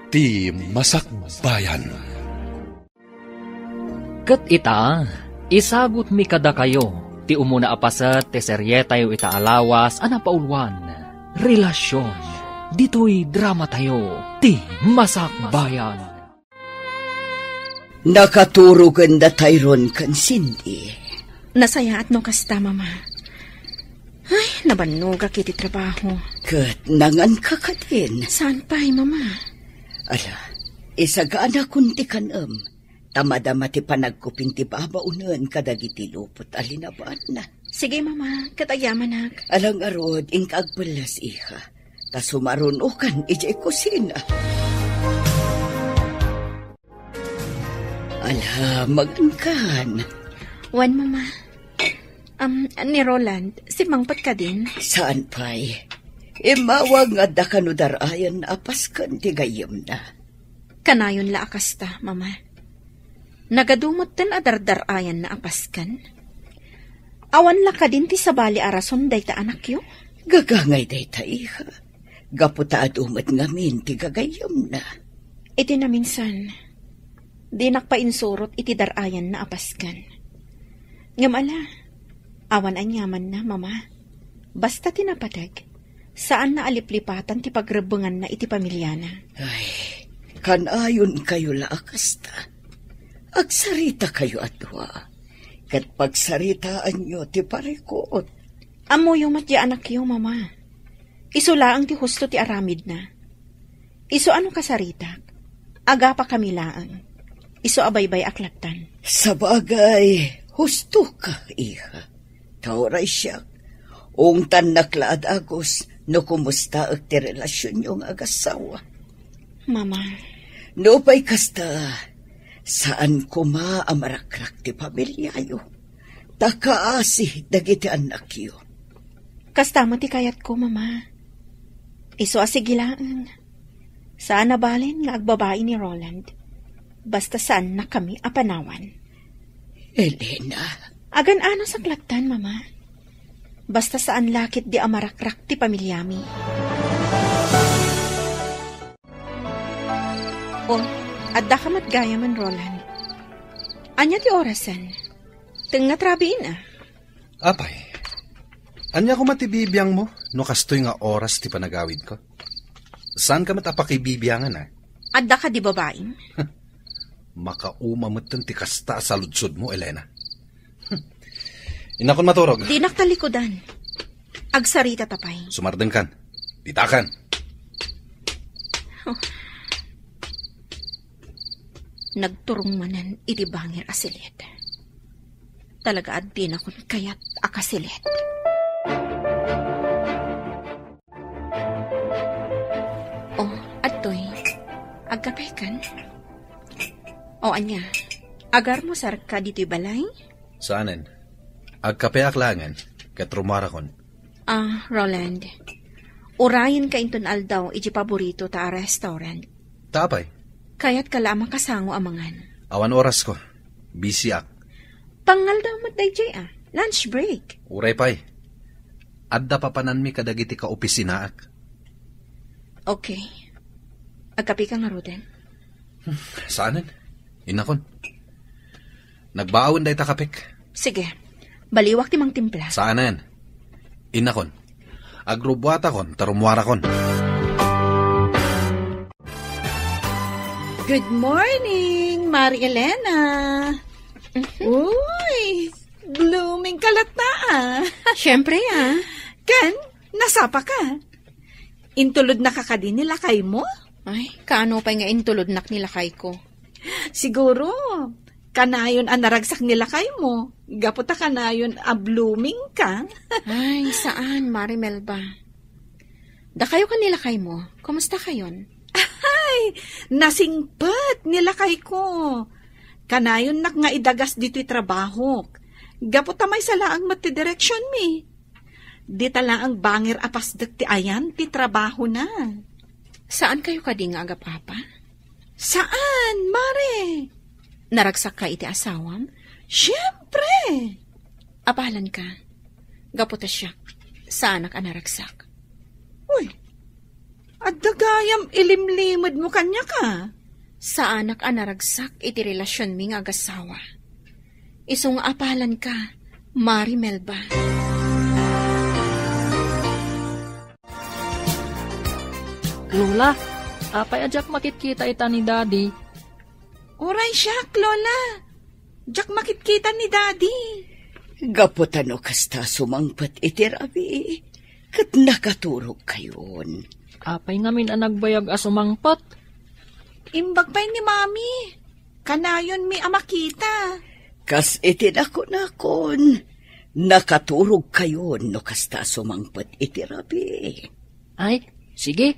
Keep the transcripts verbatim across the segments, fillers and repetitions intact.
Ti Masakbayan. Ket ita, isagutmi kadakayo ti umuna a paset ti serietayo ita a lawas a napauluan, Relasion. Ditoy dramatayo, Ti Masakbayan. Nakaturogen da Tyrone ken Cindy. Nasayaat no kasta, Mama. Ay, nabannogak iti trabaho. Ket nanganka kadin? Saan pay, Mama? Ala, isaganakon ti kan-em. Ta madama ti panagkuping ti babaonen kadagiti lupot a linabanna. Sige, Mama, ket agyamanak. Ala ngarud, inka agpellas, iha. Ta sumarunokan idiay kusina. Ala, magankan. Wen, Mama. Am, ni Roland, simmangpet kadin? Saan pay? Immawag nga adda kano dar-ayan a pasken ti gayyemna. Kanayon la a kasta, Mama. Nagadu metten a dardar-ayanna a pasken. Awan la kadin ti sabali a rason dayta anakyo? Gagangay dayta, iha. Gapu ta adu met ngamin ti gagayyemna. Iti naminsan, dinak painsurot iti dar-ayanna a pasken. Ngem ala, awan aniamanna, Mama. Basta ti napateg, saanna a liplipatan ti pagrebbenganna iti pamiliana. Ay, kanayonkayo la a kasta. Agsaritakayo a dua, ket pagsaritaanyo ti parikut. Ammoyo met diay anakyo, Mama. Isu laeng ti husto ti aramidna. Isu a no kasaritak, agapakami laeng. Isu a baybay-ak lattan. Sabagay, hustoka, iha. Ta uray siak, ungtannak la a dagus no kumustaek ti relasionyo nga agassawa. Mama. Nupay kasta, saan koma a marakrak ti pamiliayo. Ta kaasi dagiti annakyo. Kasta met ti kayatko, Mama. Isu a sige laeng. Saan a balen nga agbabai ni Roland. Basta saannakami a panawan. Elena. Agan-anasak lattan, Mama. Basta saan la ketdi a marakrak ti pamiliami. Oh, addaka met gayamen, Roland. Ania ti orasen? Tengnga rabiin, a. Apay, ania koma ti bibiangmo no kastoy nga oras ti panagawidko? Saanka met a pakibibiangan, a? Adda kadi babaim? Makauma metten ti kasta a saludsodmo, Elena. Innakon maturog. Dinak talikudan. Agsaritata pay. Sumardengkan. Ditakan. Oh. Nagturong manen iti bangir a silet. Talaga a dinakon kayat a kasilet. Oh, adtoy. Agkapekan? O ania, agarmusarka ditoy balay? Saanen. Agkapeak laengen, ket rummuarakon. Ah, Roland, urayenka inton aldaw iti paboritota a restaurant. Ta apay? Kayatka la a makasango a mangan. Awan orasko. Busyak. Pangaldaw met daydiay, a. Lunch break. Uray pay. Adda papananmi kadagiti kaopisinaak. Okay. Agkapeka ngaruden? Hmm, saanen. Innakon. Nagbaawen dayta kapek. Sige. Baliwak ti mangtimpla. Saanen. Innakon. Agrubbuatakon, ta rummuarakon. Good morning, Mari Elena. Mhm. Uy, blooming ka latta, a. Siyempre, a. Ken, nasapa ka. Intulodnaka kadi ni lakaymo? Ay, kaano pay nga intulodnak ni lakayko? Siguro, kanayon a naragsak ni lakaymo, gapu ta kanayon a blooming ka. Ay, saan, Mari Melba. Dakayo ken ni lakaymo, kumusta kayon? Ay, nasingpet ni lakayko. Kanayonnak nga idagas ditoy trabahok. Gapu ta maysa laeng met ti direksionmi. Dita laeng bangir a pasdek ti ayan ti trabahona. Saan kayo kadi nga agap-apa? Saan, Mare? Naragsakka iti asawam? Siempre! Apalan ka. Gapu ta siak, saanak a naragsak. Uy, Adda gayam ilimlimedmo kaniak a. Saanak a naragsak iti relasionmi nga agasawa. Isu nga apalanka, Mari Melba. Lola, apay a diak makitkita ita ni Daddy? Uray siak, Lola. Diak makitkita ni Daddy. Gapu ta no kasta sumangpet iti rabii, ket nakaturogkayon. Apay ngamin a nagbayag a sumangpet? Imbag pay ni Mami. Kanayonmi a makita. Kas iti nakunakon, nakaturogkayon no kasta sumangpet iti rabii. Ay, sige.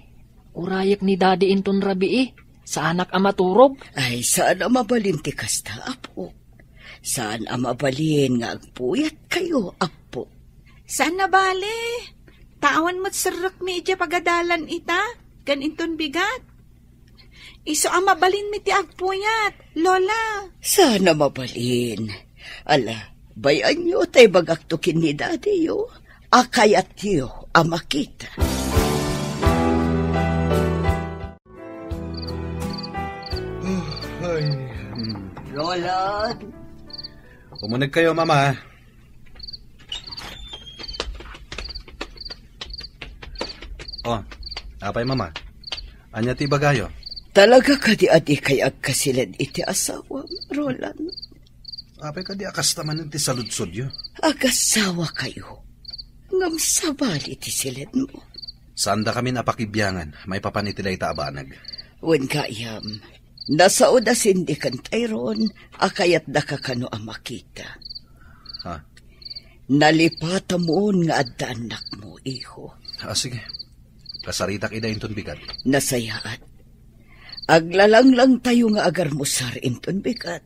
Urayek ni Daddy inton rabii. Saanak a maturog. Ay, saan a mabalin ti kasta, Apo. Saan a mabalin nga agpuyatkayo, Apo. Saan a bale. Ta awan met serrekmi idiay pagadalan ita, ken inton bigat. Isu a mabalinmi ti agpuyat, Lola. Saan a mabalin. Ala, bay-anyo ta ibagakto ken ni Daddy-yo a kayatyo a makita. Ay. Roland! Umunegkayo, Mama. Oh, apay, Mama? Ania ti ibagayo? Talaga kadi a dikay agkasiled iti asawam, Roland? Apay kadi a kasta manen ti saludsodyo? Agasawakayo. Ngem sabali ti siledmo. Saandakamin a pakibiangan maipapan iti dayta a banag. Wen gayam, nasao da Cindy ken Tyrone a kayatdaka kano a makita. Ha? Nalipatamon nga adda annakmo, iho. Ah, sige. Kasaritak ida inton bigat. Nasayaat. Aglalanglangtayo nga agarmusar inton bigat.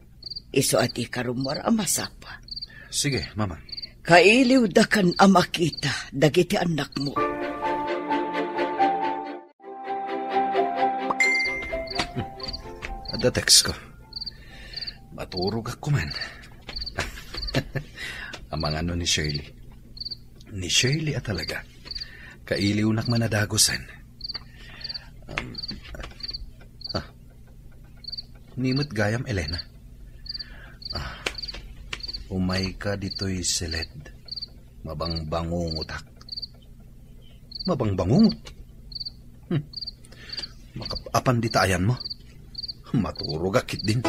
Isu a dika rummuar a masapa. Sige, Mama. Kailiwdakan a makita dagiti annakmo. Adda text ko. Maturogak koma. Amangan no ni Shirley. Ni Shirley a talaga. Kailiwnak man a dagusen. Um, ah, Ni met gayam, Elena. Ah, umayka ditoy siled. Mabangbangungotak. Mabangbangungot? Hmm. Makap-apan dita ayanmo. Maturogak ketdin.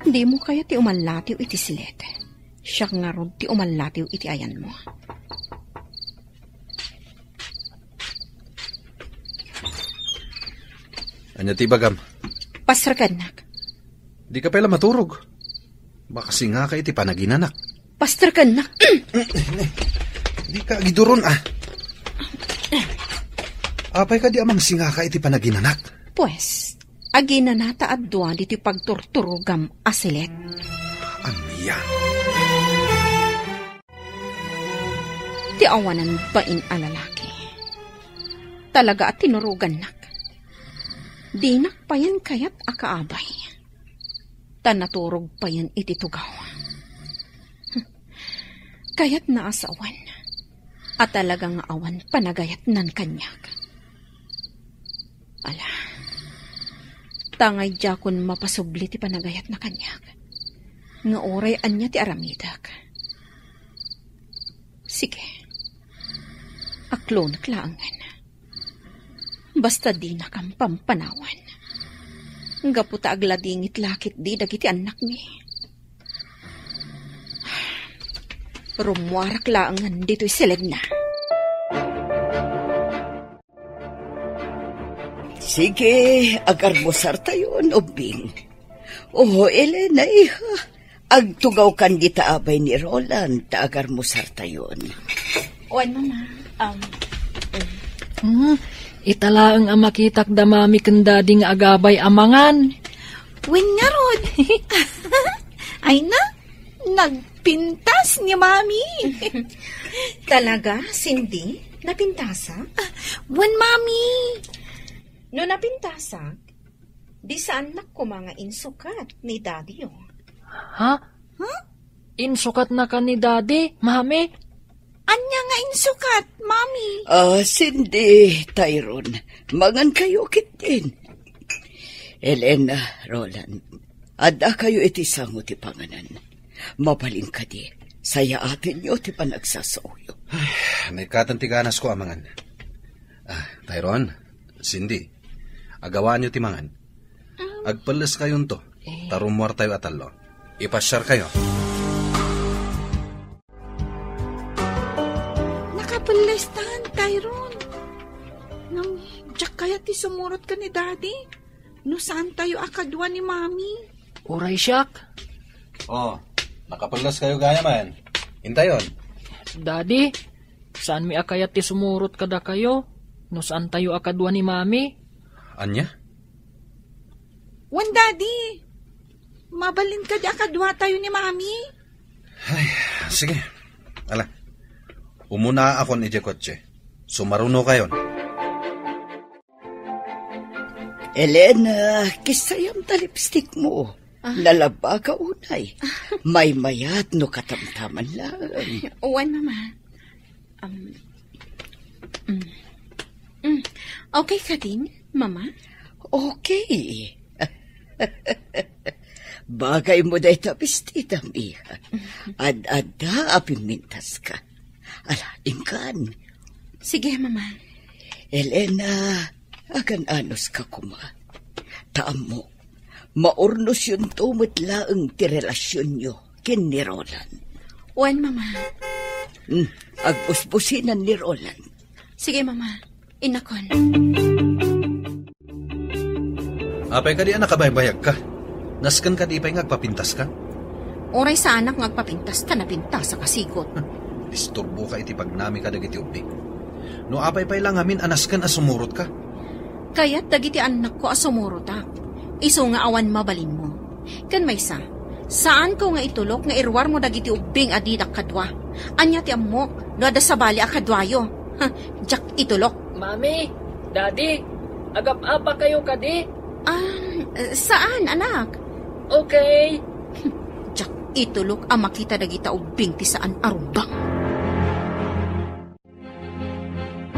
Dimo kayat ti umallatiw iti siled. Siak ngarud ti umallatiw iti ayanmo. Ania ti ibagam? Pasterkennak. Dika pay la maturog. Makasingaka iti panaginanak. Pasterkennak. Dika agiduron, ah. Apay kadi a mangsingaka iti panaginanak? Pues, aginana ta adua ditoy pagturturogam a siled. Ania? Ti awanan bain a lalaki. Talaga a tinurogannak. Dinak payen kayat a kaabay. Ta naturog payen iti tugaw. Kayatna a sawen a talaga nga awan panagayatnan kaniak. Ala, ta ngay diakon mapasubli ti panagayatna kaniak, nga uray ania ti aramidek. Sige, aklonek laengen. Basta dinakam pampanawan. Gapu ta agladingit la ketdi dagiti annakmi. Rummuarak laengen ditoy siledna. Sige, agarmusartayon, ubbing. Oh, Elena, iha. Agtugawkan dita abay ni Roland ta agarmusartayon. Wen, Mama. Um, Hmm, ita laeng a makitak da Mami ken Daddy nga agabay a mangan. Wen ngarud. Ay na, nagpintas ni Mami. Talaga, Cindy? Napintasak? Ah, wen, Mami. No napintasak, di saannak koma nga insukat ni Daddy, oh. Ha? Ha? Insukatnaka ni Daddy, Mami? Ania nga insukat, Mami? Ah, Cindy, Tyrone, mangankayo ketdin. Elena, Roland, addakayo iti sango ti panganan. Mabalin kadi, sayaatenyo ti panagsasaoyo. Ay, naikatan ti ganasko a mangan. Ah, Tyrone, Cindy, agawaanyo ti mangan. Agpelleskayonto, ta rummuartayo a tallo. Ipasiarkayo. Nakapellestan, Tyrone. Ngem, diak kayat ti sumurot ken ni Daddy. No saantayo a kadua ni Mami. Uray siak. Oh, nakapelleskayo gayam. Intayon. Daddy, saanmi a kayat ti sumurot kadakayo no saantayo a kadua ni Mami. Ania? Wen, Daddy. Mabalin kadi a kaduatayo ni Mami? Ay, sige. Ala, umunaakon idiay kotse. Sumarunokayon. Elena, kissayam ta lipstick mo. Ah. Nalabaka unay. Maymayat no katamtaman lang. Wen, Mama. Um, mm. Mm. Okay kadin, Mama? Okay. Bagay mo dayta bestidam, iha. Ad-adda a pimmintaska. Ala, inkan. Sige, Mama. Elena, agan-anuska koma. Ta ammok, maurnosyonto met laeng ti relasionyo ken ni Roland. Wen, Mama. Hmm, agbusbusinan ni Roland. Sige, Mama. Innakon. Apay kadi a nakabaybayagka? Nasken kadi pay nga agpapintaska? Uray saanak nga agpapintas ta napintasak a sigut. Disturboka iti pagnamika dagiti ubbing. No apay pay la ngamin a nasken a sumurotka? Kayat dagiti annakko a sumurotak. Isu nga awan mabalinmo. Ken maysa, saanko nga itulok nga iruarmo dagiti ubbing a didak kadua. Ania ti ammok no adda sabali a kaduayo? Ha, diak itulok. Mami, Daddy, agap-apakayo kadi? Ah, saan, anak? Okay. Diak itulok a makita dagita ubbing ti saan a rumbeng.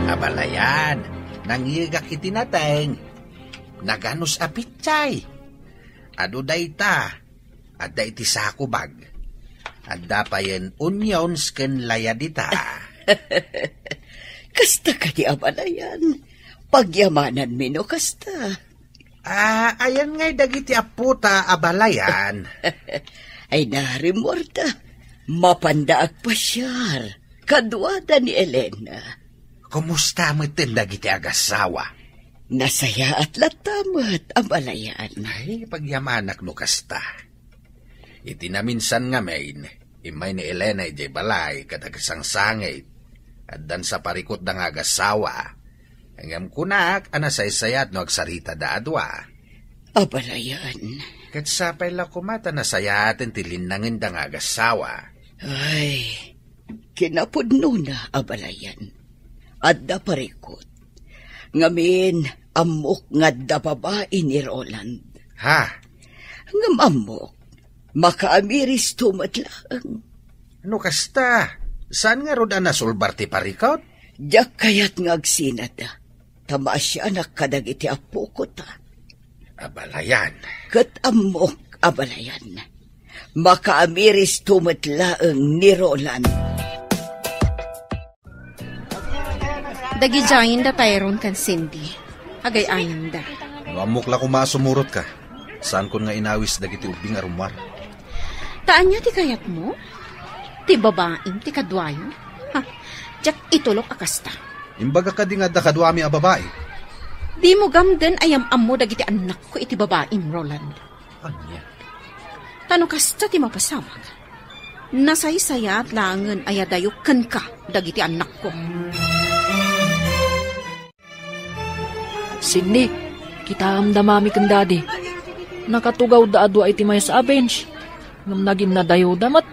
Abalayan, nangngegak iti nateng. Naganus a pitsay. Adu dayta, adda iti sako bag. Adda payen onions ken laya dita. Kasta kadi, abalayan. Pagyamananmi no kasta. Ah, ayan ngay dagiti appota, abalayan. Ay, narimmuarda. Mapanda agpasiar. Kaduada ni Elena. Kumusta metten dagiti agassawa? Nasayaat latta met, abalayan. Ay, pagyamanak no kasta. Iti naminsan ngamin, immay ni Elena idiay balay ket agsangsangit. Addan sa parikutda nga agassawa. Ngem kunak a nasaysayaat no agsaritada a dua. Abalayan. Ket sapay la koma ta nasayaaten ti linnangenda nga agassawa. Ay, kinapudnona, abalayan. Adda parikut. Ngamin, ammok nga adda babai ni Roland. Ha? Ngem ammok, makaamiristo met laeng. No kasta, saan ngarud a nasulbar ti parikut? Diak kayat nga agsinada, ta maasianak kadagiti appoko ta. Abalayan. Ket ammok, abalayan. Makaamiristo met laeng ni Roland. Dagidiayen da Tyrone ken Cindy. Agay-ayanda. No ammok la koma a sumurotka, saankon nga inawis dagiti ubbing a rummuar. Ta ania ti kayatmo? Ti babaim ti kaduayo? Ha, diak itulok a kasta. Imbagak kadi nga adda kaduami a babai? Dimo gamden a yam-ammo dagiti annakko iti babaim, Roland. Ania? Ta no kasta ti mapasamak, nasaysayaat laengen a yadayo kenka dagiti annakko. Cindy, kitaem da Mami ken Daddy. Nakatugawda a dua iti maysa a bench. Ngem naginnadayawda met.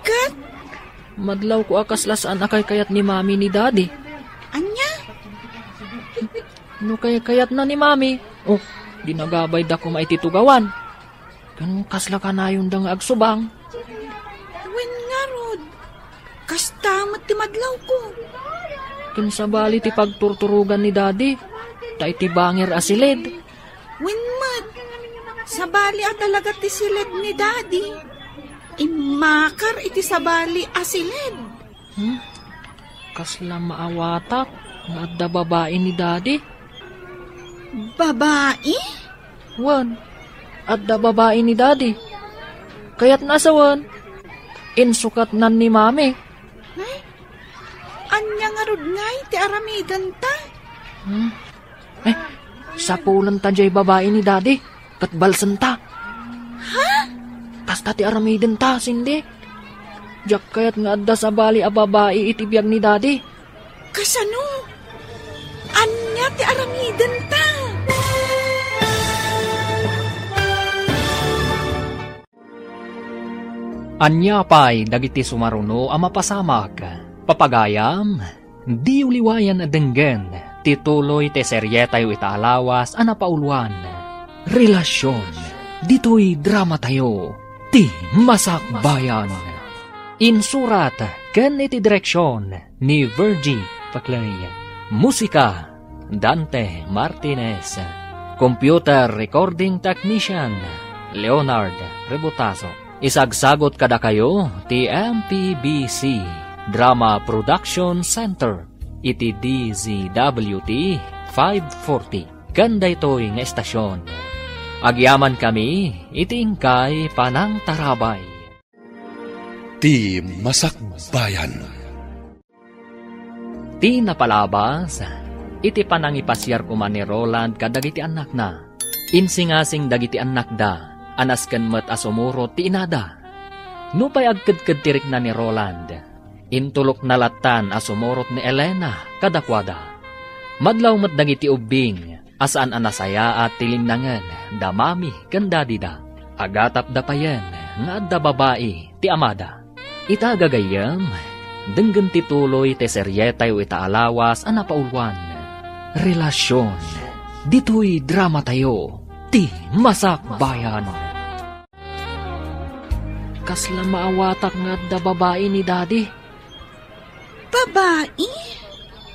Ket? Madlawko a kasla saan a kaykayat ni Mami ni Daddy. Ania? No kaykayatna ni Mami, oh, dinagabayda koma iti tugawan. Ken kasla kanayonda nga agsubang. Wen ngarud, kas Ita met ti madlawko. Ken sabali ti pagturturogan ni Daddy, ta iti bangir a siled. Wen met, sabali a talaga ti siled ni Daddy. Immakar iti sabali a siled. Hmm? Kasla maawatak nga adda babai ni Daddy? Babai? Wen, adda babai ni Daddy. Kayatna a sawen, insukatnan ni Mami. Hmm? Ania ngarud ngay ti aramidenta? Hmm? Eh, sapulenta jay babai ni Daddy, ket balsenta. Ha? Kasta ti aramidenta, Cindy. Diak kayat nga adda sabali a babai iti biag ni Daddy. Kasano? Ania ti aramidenta? Ania pay dagiti sumaruno a mapasamak? Papagayam, diyo liwayan a denggen ti tuloy ti serietayo ita a lawas a napauluan, Relasion. Ditoy dramatayo, ti Masakbayan. Insurat ken iti direksion ni Virgie Paclay. Musika, Dante Martinez. Computer recording technician, Leonard Rebutazo. Isagsagot kadakayo ti M P B C Drama Production Center iti D Z W T five forty. Ken daytoy nga estasion, agyamankami iti inkay panangtarabay. Ti Masakbayan. Ti napalabas, iti panangipasiar koma ni Roland kadagiti annakna, insingasing dagiti annakda a nasken met a sumurot ti inada. Nupay agkedked ti rikna ni Roland, intulokna lattan a sumurot ni Elena kadakuada. Madlaw met dagiti ubbing a saan a nasayaat ti linnangen da mami ken daddy da. Agatapda payen nga adda babai ti amada. Ita gagayyem, denggen ti tuloy ti serietayo ita a lawas a napauluan, Relasion. Ditoy dramatayo, ti Masakbayan. Kasla maawatak nga adda babai ni daddy. Babai?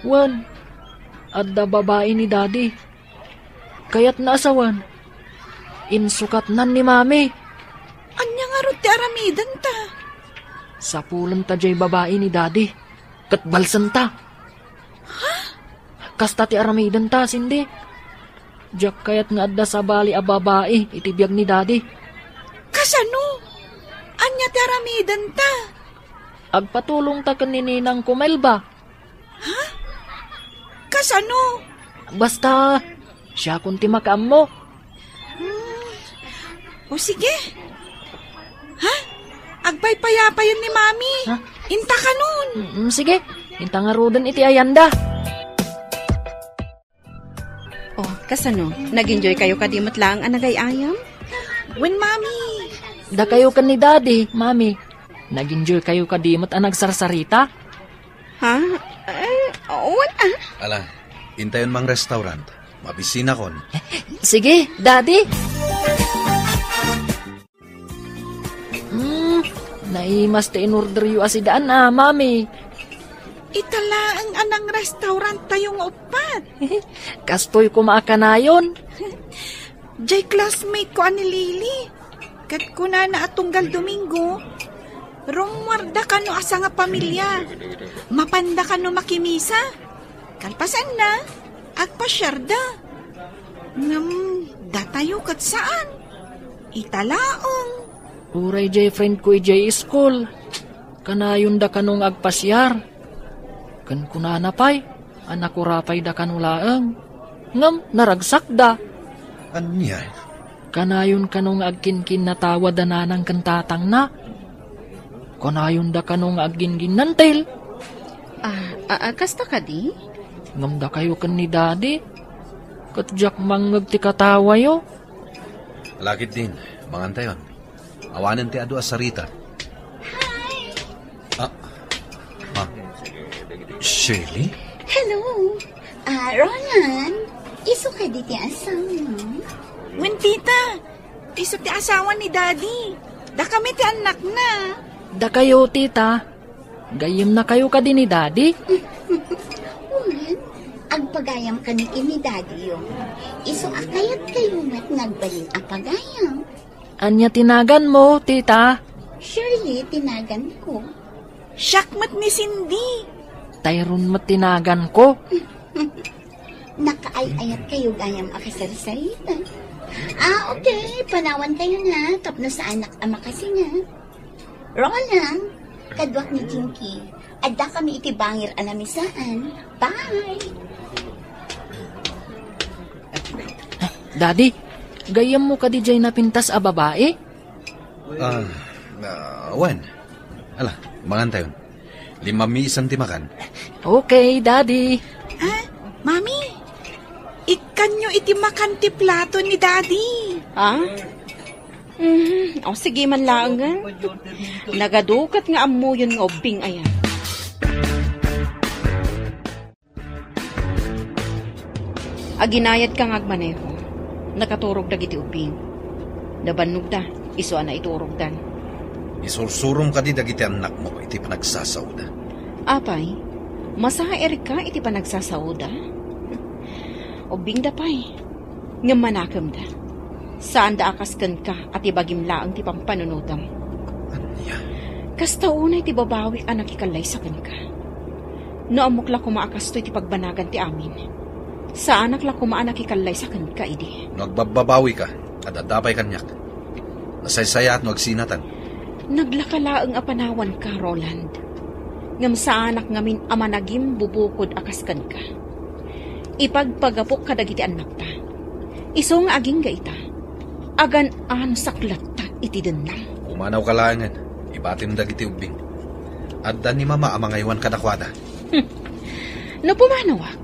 Wen, adda babai ni daddy. Kayatna a sawen, insukatnan ni mami. Ania ngarud ti aramidenta? Sapulenta jay babai ni daddy, ket balsenta. Ha? Kasta ti aramidenta, Cindy. Diak kayat nga adda sabali a babai iti biag ni daddy. Kasano? Ania ti aramidenta? Agpatulongta ken ni ninangko Melba. Ha? Kasano? Basta, siakon ti makaammo. Hmm. O sige. Ha? Agpaypayapayen ni Mami. Ha? Inta kanon. Mm, sige. Inta ngaruden iti ayanda. Oh, kasano? Nag-enjoy kayo kadi met laeng a nagay-ayam? Wen, Mami. Dakayo ken ni Daddy, Mami. Nag-enjoy kayo kadi met a nagsarsarita? Ha? Eh, wen, ah. Ala, intayon mang restaurant. Mabisinakon. Sige, Daddy. Hmm, naimas ti inorderyo a sidaan a, Mami. Ita laeng a nang-restaurant tayo nga uppat. Kastoy koma a kanayon. Jay classmate ko a ni Lily. Ket kunana a tunggal Domingo, rummuarda kano a sangapamilia. Mapanda kano makimisa. Kalpasanna, agpasiarda. Ngem datayo ket saan. Ita laeng. Uray jay friend ko idiay school. Kanayonda kano nga agpasiar. Ken kunana pay a nakurapayda kano laeng. Ngem naragsakda. Ania? Kanayon kano nga agkinkinnatawa da nanang ken tatangna. Kanayonda kano nga agginginnantil. Ah, ah, ah, kasta kadi? Ngem dakayo ken ni Daddy, ket diak mangngeg ti katawayo. Lakit din, mangantayon. Awanen ti adu a sarita. Hi! Ah, ah, Shirley? Hello. Ah, Roland, isu kadi ti asawa? Wen, tita. Isu ti asawa ni Daddy. Dakami ti annakna. Dakayo, tita. Gayyemnakayo kadi ni Daddy? Wen, agpagayam kami ken ni Daddy-yo. Isu a kayatkayo met nga agbalin a pagayam. Ania ti naganmo, tita? Shirley ti naganko. Siak met ni Cindy. Tyrone met ti naganko. Nakaay-ayatkayo gayam a kasarsarita. Ah, okay. Panawankayo na tapno saanak a makasinga. Roland, kaduak ni Jinky. Addakami iti bangir a namisaan. Bye! Daddy, gayyemmo kadi jay napintas a babai? Ah, ah, wen. Ala, mangantayon. Limammi isan ti makan. Okay, Daddy. Ah, Mami, ikkanyo iti makan ti plato ni Daddy. Ah? Mhm. O, sige man laengen. Nagadukat nga ammoyon nga ubbing aya. Aginayadka nga agmaneho, nakaturog dagiti ubbing. Nabannogda, isu a naiturogdan. Isursurom kadi dagiti annakmo iti panagsasaoda. Apay, masairka iti panagsasaoda? Ubbingda pay, ngem manakemda. Saanda a kas kenka a ti bagim laeng ti pampanunotem. Ania? Kasta unay ti babawik a nakikallaysa kenka. No ammok la koma a kastoy ti pagbanagan ti amin, saanak la koma a nakikallaysa kenka idi. No agbabbabawika, adda pay kaniak. Nasaysayaat no agsinatan. Naglaka laeng a panawanka, Roland. Ngem saanak ngamin a managimbubukod a kas kenka. Ipagpagapok kadagiti annakta. Isu nga agingga ita, agan-anusak latta iti dennam. Pumanawka laengen, ibatim dagiti ubbing. Adda ni Mama a mangaywan kadakuada. Hmm. No pumanawak,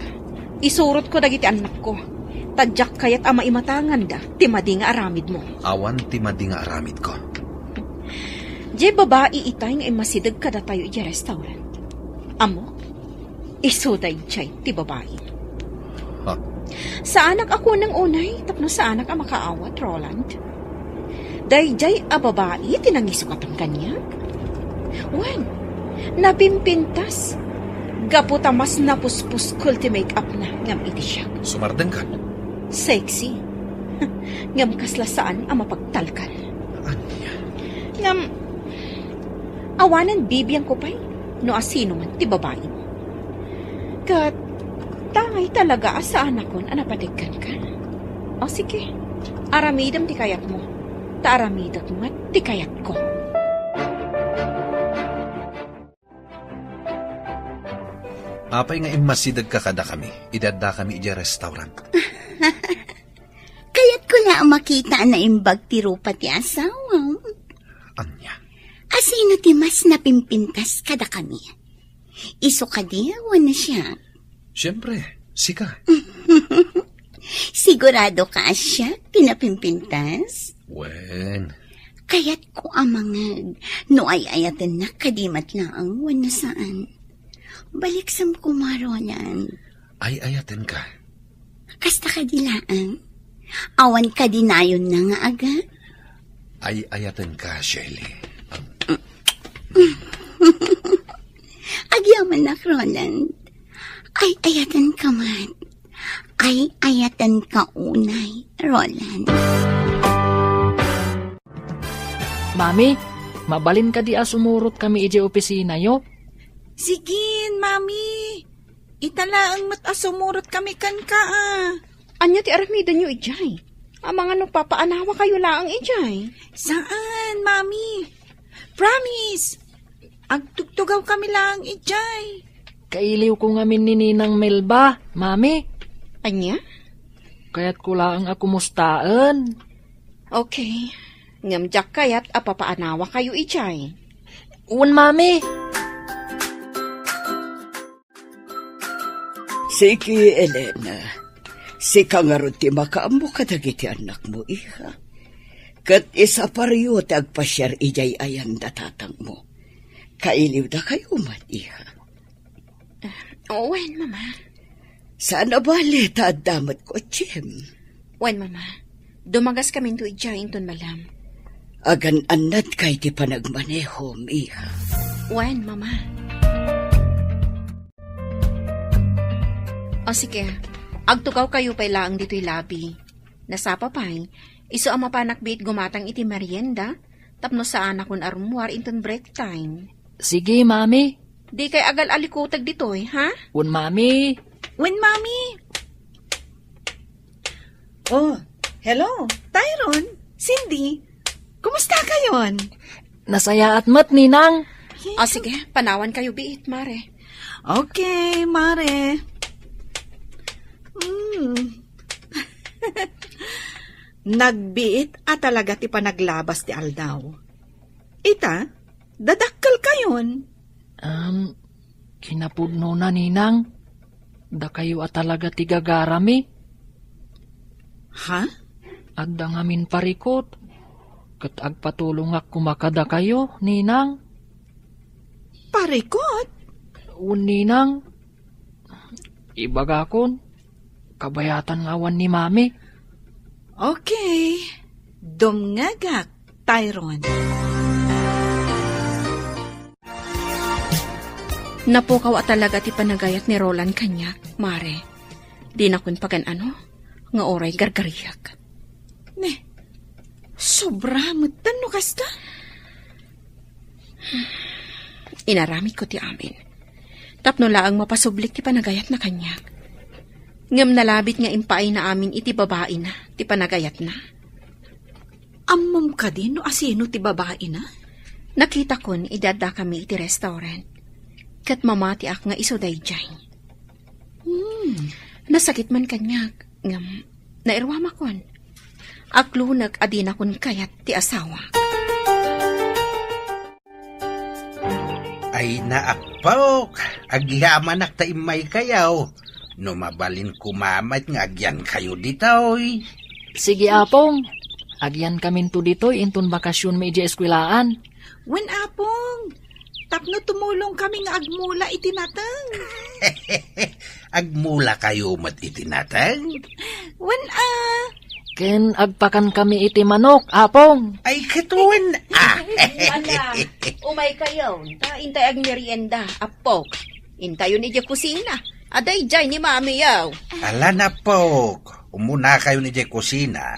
isurotko dagiti annakko, ta diak kayat a maimatanganda ti madi nga aramidmo. Awan ti madi nga aramidko. Diay babai itay nga immasideg kadatayo idiay restaurant. Ammok, isu daydiay ti babai. Ha? Saanak a kunang unay tapno saanak a makaawat, Roland. Daydiay a babai ti nangisukatam kaniak. Wen, napimpintas. Gapu ta mas napuspuskol ti make-upna ngem iti siak. Sumardengka? Sexy. Ngem kasla saan a mapagtalkan. Ania? Ngem, awanen bibiangko pay no asino man ti babai. Ket, tangay talaga a saanakon a napategkan ka. O sige, aramidem ti kayatmo, ta aramidek met ti kayatko. Apay nga immasidegka kadakami idi addakami idiay restaurant? Kayatko la a makita a naimbag ti rupa ti asawam. Ania? Asino ti mas napimpintas kadakami? Isu kadi wenno siak? Siempre, sika. Sigurado ka a siak ti napimpintas? Wen. Kayatko a mangeg no ay-ayatennak kadi met laeng wenno saan. Baliksem koma, Roland. Ay-ayatenka. Kasta kadi laeng? Awan kadi nayonna nga aga? Ay-ayatenka, Shirley. Agyamannak, Roland. Ay-ayatenka met. Ay-ayatenka unay, Roland. Mami, mabalin kadi a sumurot kami idiay opisinayo? Sige, Mami. Ita laeng met a sumurot kami kenka, a. Ania ti aramidenyo idiay? Amangan no papaanawakayo laeng idiay? Saan, Mami. Promise. Agtugtugaw kami laeng idiay. Kailiwko ngamin ni Ninang Melba, Mami. Ania? Kayatko laeng a kumustaen. Okay. Ngem diak kayat a papaanawakayo idiay. Wen, Mami. Sige, Elena. Sika ngarud ti makaammo kadagiti annakmo, iha. Ket isaparyo ti agpasiar idiay ayan da tatangmo. Kailiwdakayo met, iha. Ah, wen, Mama. Saan a bale ta adda met kotsem. Wen, Mama. Dumagaskaminto idiay inton malam. Agan-annadka iti panagmanehom, iha. Wen, Mama. O sige, agtugawkayo pay laeng ditoy labi. Nasapa pay, isu a mapanak biit gumatang iti merienda, tapno saanakon a rummuar inton break time. Sige, Mami. Dikay agal-alikuteg ditoy, ha? Wen, Mami. Wen, Mami. Oh, hello, Tyron, Cindy. Kumusta kayon? Nasayaat met, Ninang. O sige, panawankayo biit, Mare. Okay, Mare. Hmm. Nagbiit a talaga ti panaglabas ti aldaw. Ita, dadakkelkayon. Um, kinapudnona, Ninang. Dakayo a talaga ti gagarami. Ha? Adda ngamin parikut, ket agpatulongak koma kadakayo, Ninang. Parikut? Wen, Ninang. Ibagakon, kabayatan nga awan ni Mami. Okay. Dumngegak, Tyron. Napukaw a talaga ti panagayat ni Roland kaniak, Mare. Dinakon pagan-ano nga uray gargariak. Ne, sobra metten no kasta. Inaramidko ti amin. Tapno laeng mapasublik ti panagayatna kaniak. Ngem nalabit nga impaayna amin iti babaina ti panagayatna. Ammom kadi no asino ti babaina? Nakitakon idi addakami iti restaurant. Ket mamatiak nga isu daydiay. Hmm. Nasakit man kaniak, ngem nairuamakon. Aklunek a dinakon kayat ti asawa. Ay, naappok, agyamanak ta immaykayo. No mabalin koma met nga agyankayo ditoy. Sige, Apong. Agyankaminto ditoy inton bakasionmi idiay eskuelaan. Wen, Apong. Tapno tumulongkami nga agmula iti nateng. Agmulakayo met iti nateng? Wen, a. Ken agpakankami iti manok, Apong. Ay, ket wen, a. Ala, umaykayon, ta intay agmerienda, Apok. Intayon idiay kusina. Adda idiay ni Mamiyo. Ala, Apok. Umunakayon idiay kusina,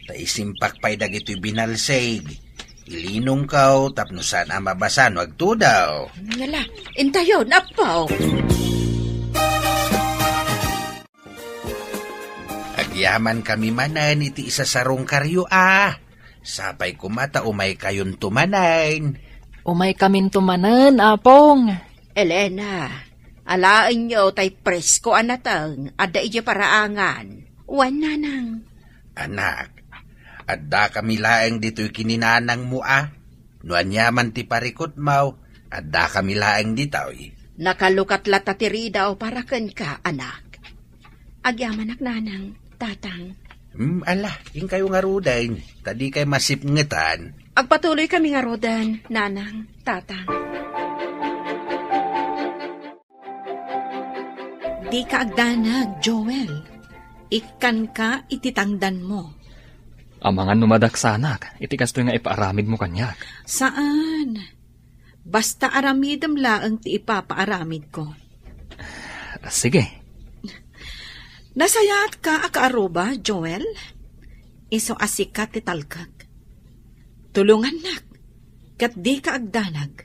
ta isimpak pay dagitoy binalsig. Ilinongko tapno saan a mabasa no agtudaw. Ngala, intayon, Apok. Agyamankami manen iti isasarungkaryo a. Sapay koma ta umaykayonto manen. Umaykaminto manen, Apong. Elena, alaenyo tay presko a nateng adda idiay paraangan. Wen, nanang. Anak, addakami laeng ditoy ken ni nanangmo a. No aniaman ti parikutmo, addakami laeng ditoy. Nakalukat latta ti ridaw para kenka, anak. Agyamanak, nanang, tatang. Hmm, ala, inkayo ngaruden, ta dikay masipngetan. Agpatuloykami ngaruden, nanang, tatang. Dika agdanag, Joel. Ikkanka iti tangdanmo. Amangan no madaksanak iti kastoy nga ipaaramidmo kaniak. Saan. Basta aramidem laeng ti ipapaaramidko. Sige. Nasayaatka a kaaruba, Joel? Isu a sika ti talkek. Tulongannak, ket dika agdanag.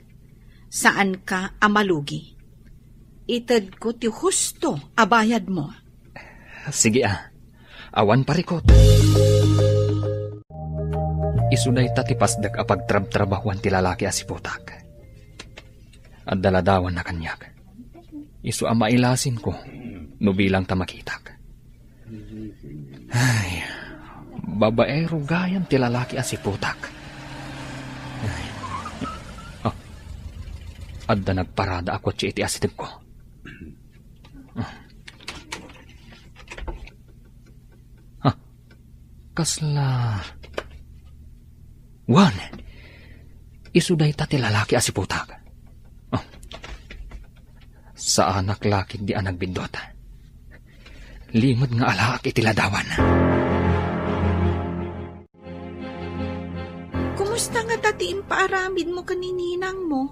Saanka a malugi. Itedko ti husto a bayadmo. Sige a, awan parikut. Isu dayta ti pasdek a pagtrabtrabahuan ti lalaki a siputak. Adda ladawanna kaniak. Isu a mailasinko no bilang ta makitak. Ay, babaero gayam ti lalaki a siputak. Ay. Ah, adda nagparada a kotse iti asidegko. Ah, kasla... Wen, isu dayta ti lalaki a siputak. Ah, saanak la ketdi a nagbiddut. Limed nga alaak iti ladawan. Kumusta ngata ti impaaramidmo ken ni ninangmo?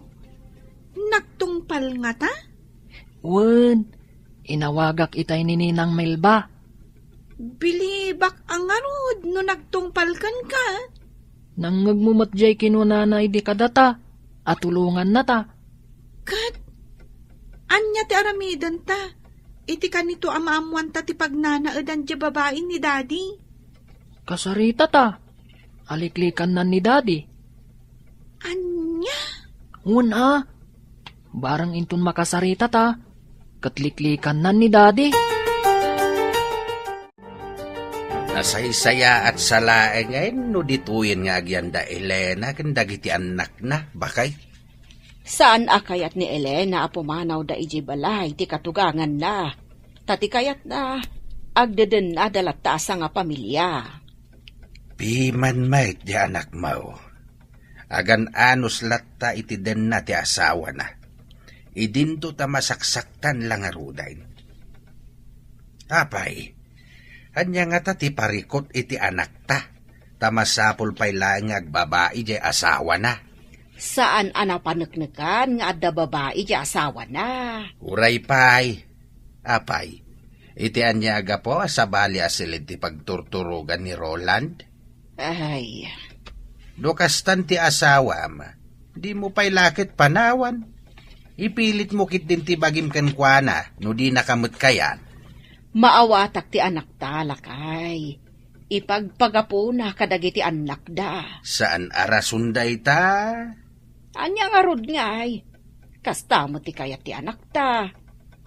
Nagtungpal ngata? Wen, Inawagak itay ni Ninang Melba. Bilibak a ngarud no nagtungpal kenka. Nangngegmo met jay kinunana idi kadata, a tulongannata. Ket ania ti aramidenta iti kanito a maammoanta ti pagnanaedan diay babai ni Daddy? Kasaritata. Aliklikannan ni Daddy. Ania? Wen a. Barang inton makasaritata, ket liklikannan ni Daddy. Nasaysayaat sa laengen no ditoyen nga agyanda Elena ken dagiti annakna, bakay? Saan a kayat ni Elena a pumanawda idiay balay ti katuganganna. Ta ti kayatna, agdedennada latta a sangapamilia. Piman met ti anakmo. Agan-anos latta iti denna ti asawana. Idinto ta masaksaktan la ngaruden. Apay, ania ngata ti parikut iti anakta? Ta masapul pay laeng nga agbabai diay asawana. Saan a napaneknekan nga adda babai diay asawana. Uray pay. Apay, iti ania a gapu a sabali a siled ti pagturturogan ni Roland? Ay. No kastan ti asawam, dimo pay la ket panawan. Ipilitmo ketdin ti bagim kenkuana no dinaka met kayat. Maawatak ti anakta, lakay. Ipagpagapuna kadagiti annakda. Saan a rason dayta? Ania ngarud ngay? Kasta met ti kayat ti anakta.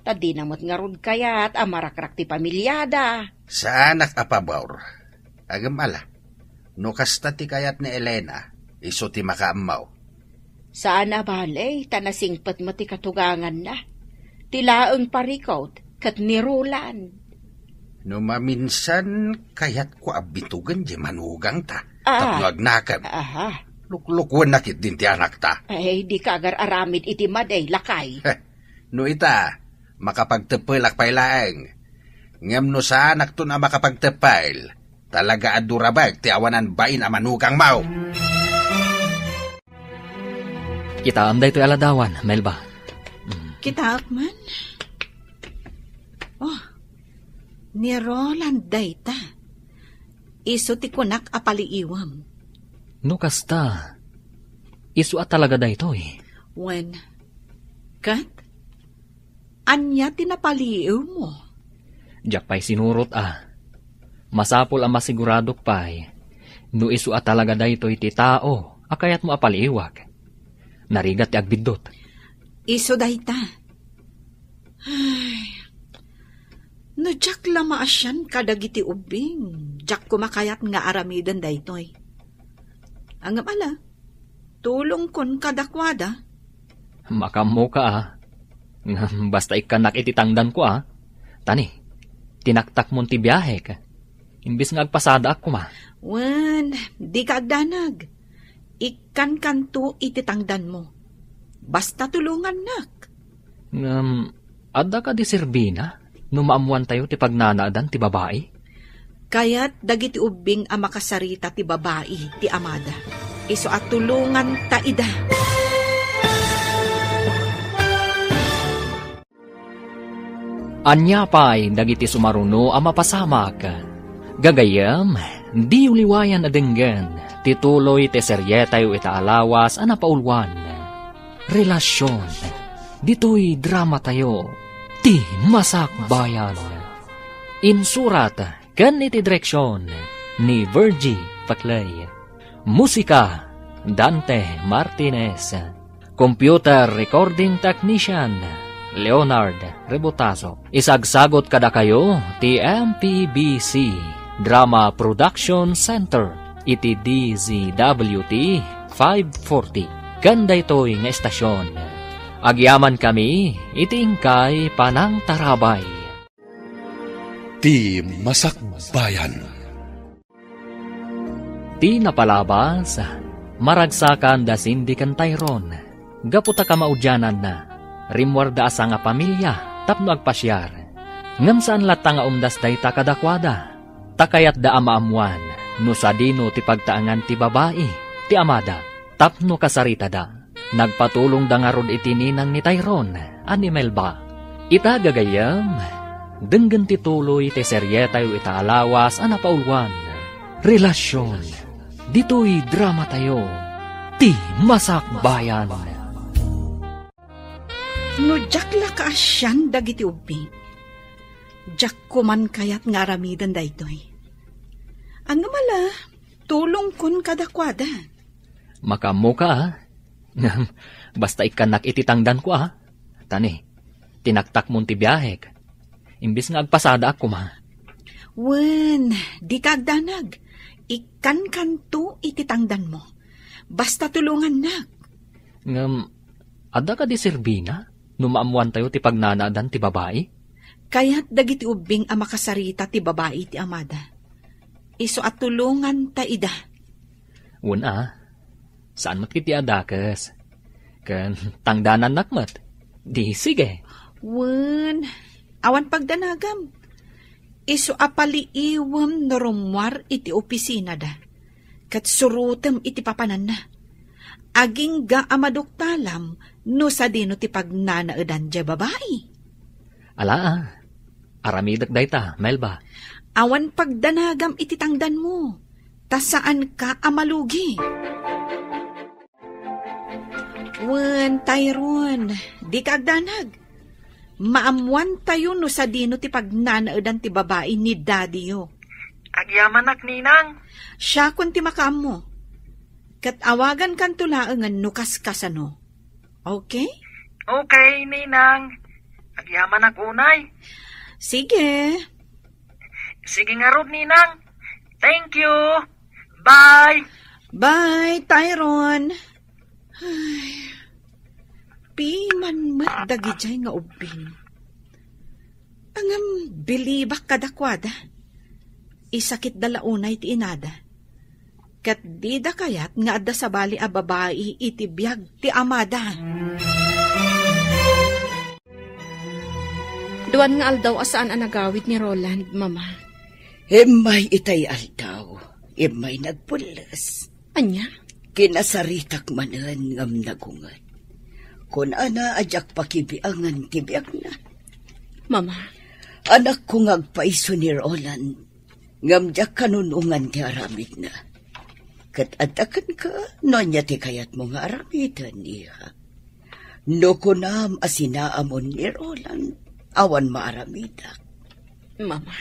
Ta dina met ngarud kayat a marakrak ti pamiliada. Saanak a pabor. Agem ala. No kasta ti kayat ni Elena, isu ti makaammo. Saan a bale, ta nasingpet met ti katuganganna. Ti laeng parikut ket ni Roland. No maminsan, kayatko a bitugen diay manugangta. Ah. Tapno agnakem. Aha. Luklukuenna ketdin ti anakta. Ay, dika agar-aramid iti madi, lakay. Heh, no ita, makapagteppelak pay laeng. Ngem no saanakton a makapagteppel, talaga a durabek ti awanan bain a manugangmo. Kitaem daytoy a ladawan, Melba. Mm. Kitaek man. Oh, ni Roland dayta. Isu ti kunak a paliiwem. No kasta, isu a talaga daytoy. Wen, ket ania ti napaliiwmo? Diak pay sinurot a. Masapul a masiguradok pay no isu a talaga daytoy ti tao a kayatmo a paliiwak. Narigat ti agbiddut. Isu dayta. Ay, no diak la maasian kadagiti ubbing, diak koma kayat nga aramiden daytoy. Ngem ala, tulongkon kadakuada. Makaammoka a. Ngem basta ikkannak iti tangdanko a. Tani, tinaktakmon ti biahek. Imbes nga agpasadaak koma. Wen, dika agdanag. Ikkankanto iti tangdanmo. Basta tulongannak. Ngem, adda kadi serbina no maammoantayo ti pagnanaedan ti babai? Kayat dagiti ubbing a makasarita ti babai ti amada. Isu a tulonganta ida. Ania pay dagiti sumaruno a mapasamak? Gagayyem, diyo liwayan a denggen ti tuloy ti serietayo ita a lawas a napauluan, Relasion. Ditoy dramatayo, Ti Masakbayan. Insurat ken iti direksion ni Virgie Paclay. Musika, Dante Martinez. Computer Recording Technician, Leonard Rebotazo. Isagsagot kadakayo ti M P B C Drama Production Center iti D Z W T five forty. Ken daytoy nga estasion, agyamankami iti inkay panangtarabay. Ti Masakbayan. Ti napalabas, maragsakan da Cindy ken Tyrone. Gapu ta kamaudiananna, rimmuarda a sangapamilia tapno agpasiar. Ngem saan latta nga umdas dayta kadakuada, ta kayatda a maammoan no sadino ti pagtaengan ti babai ti amada tapno kasaritada. Nagpatulongda ngarud iti ninang ni Tyrone a ni Melba. Ita, gagayyem, denggen ti tuloy ti serietayo ita a lawas a napauluan, Relasyon. Ditoy dramatayo, Ti Masakbayan. No diak la kaasian dagiti ubbing, diak koman kayat nga aramiden daytoy. Ngem ala, tulongkon kadakuada. Makaammoka, a. Ngem, basta ikkannak iti tangdanko, a. Tani, tinaktakmon ti biahek. Imbes nga agpasadaak koma. Wen, dika agdanag. Ikkankanto iti tangdanmo. Basta tulongannak. Ngem, adda kadi serbina no maammoantayo ti pagnanaedan ti babai? Kayat dagiti ubbing a makasarita ti babai iti amada. Isu a tulonganta ida. Wen, a. Saan met ketdi a dakes. Ken tangdanannak met. Di sige. Wen, awan pagdanagam. Isu a paliiwem no rummuar iti opisinada. Ket surotem iti papananna. Agingga a maduktalam no sadino ti pagnanaedan diay babai. Ala, a. Aramidek dayta, Melba. Awan pagdanagam iti tangdanmo, ta saanka a malugi. Wen, Tyrone, dika agdanag. Maammoantayo no sadino ti pagnanaedan ti babai ni daddyyo. Agyamanak, Ninang. Siakon ti makaammo. Ket awagankanto laengen no kaskasano. Okay? Okay, Ninang. Agyamanak unay. Sige. Sige ngarud, Ninang. Thank you. Bye. Bye, Tyrone. Ay, piman met dagidiay nga ubbing. Ngem bilibak kadakuada. Isakitda la unay ti inada. Ket dida kayat nga adda sabali a babai iti biag ti amada. Duan nga aldaw a saan a nagawid ni Roland, Mama. Immay itay aldaw, immay nagpulles. Ania? Kinasaritak manen ngem nagunget. Kunana a diak pakibiangan ti biagna. Mama. Anakko nga agpayso ni Roland, ngem diak kanunongan ti aramidna. Ket adda kenka no ania ti kayatmo nga aramiden, iha. No kunam a sinaamon ni Roland, awan maaramidak. Mama.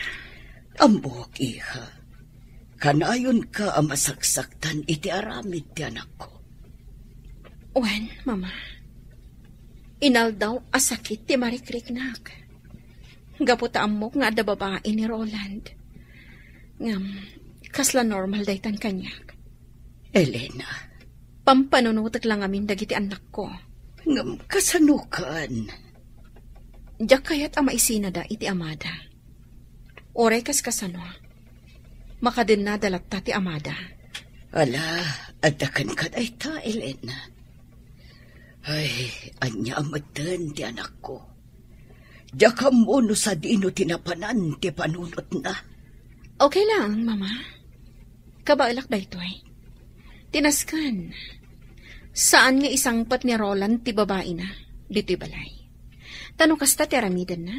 Ammok, iha. Kanayonka a masaksaktan iti aramid ti anakko. Wen, Mama. Inaldaw a sakit ti marikriknak. Gapu ta ammok nga adda babai ni Roland. Ngem, kasla normal daytan kaniak. Elena. Pampanunotek la ngamin dagiti annakko. Ngem kasano ken? Diak kayat a maisinada iti amada. Uray kaskasano, makadennada latta ti amada. Ala, adda kenka dayta, Elena. Ay, ania a metten ti anakko. Diak ammo no sadino ti napanan ti panunotna. Okay lang, Mama. Kabaelak daytoy. Ti nasken, saan nga isangpet ni Roland ti babaina ditoy balay. Ta no kasta ti aramidenna,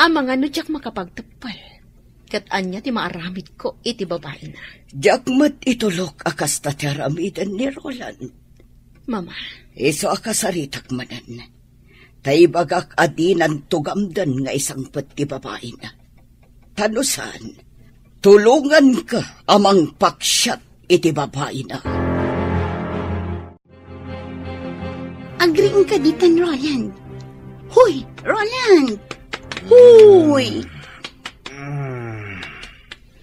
amangan no diak makapagteppel, ket ania ti maaramidko iti babaina. Diak met itulok a kasta ti aramiden ni Roland. Mama. Isu a kasaritak manen. Ta ibagak a dinan tugamden nga isangpet ti babaina. Ta no saan, tulonganka a mangpaksiat iti babaina. Agriingka ditan, Roland. Hoy, Roland! Hoy!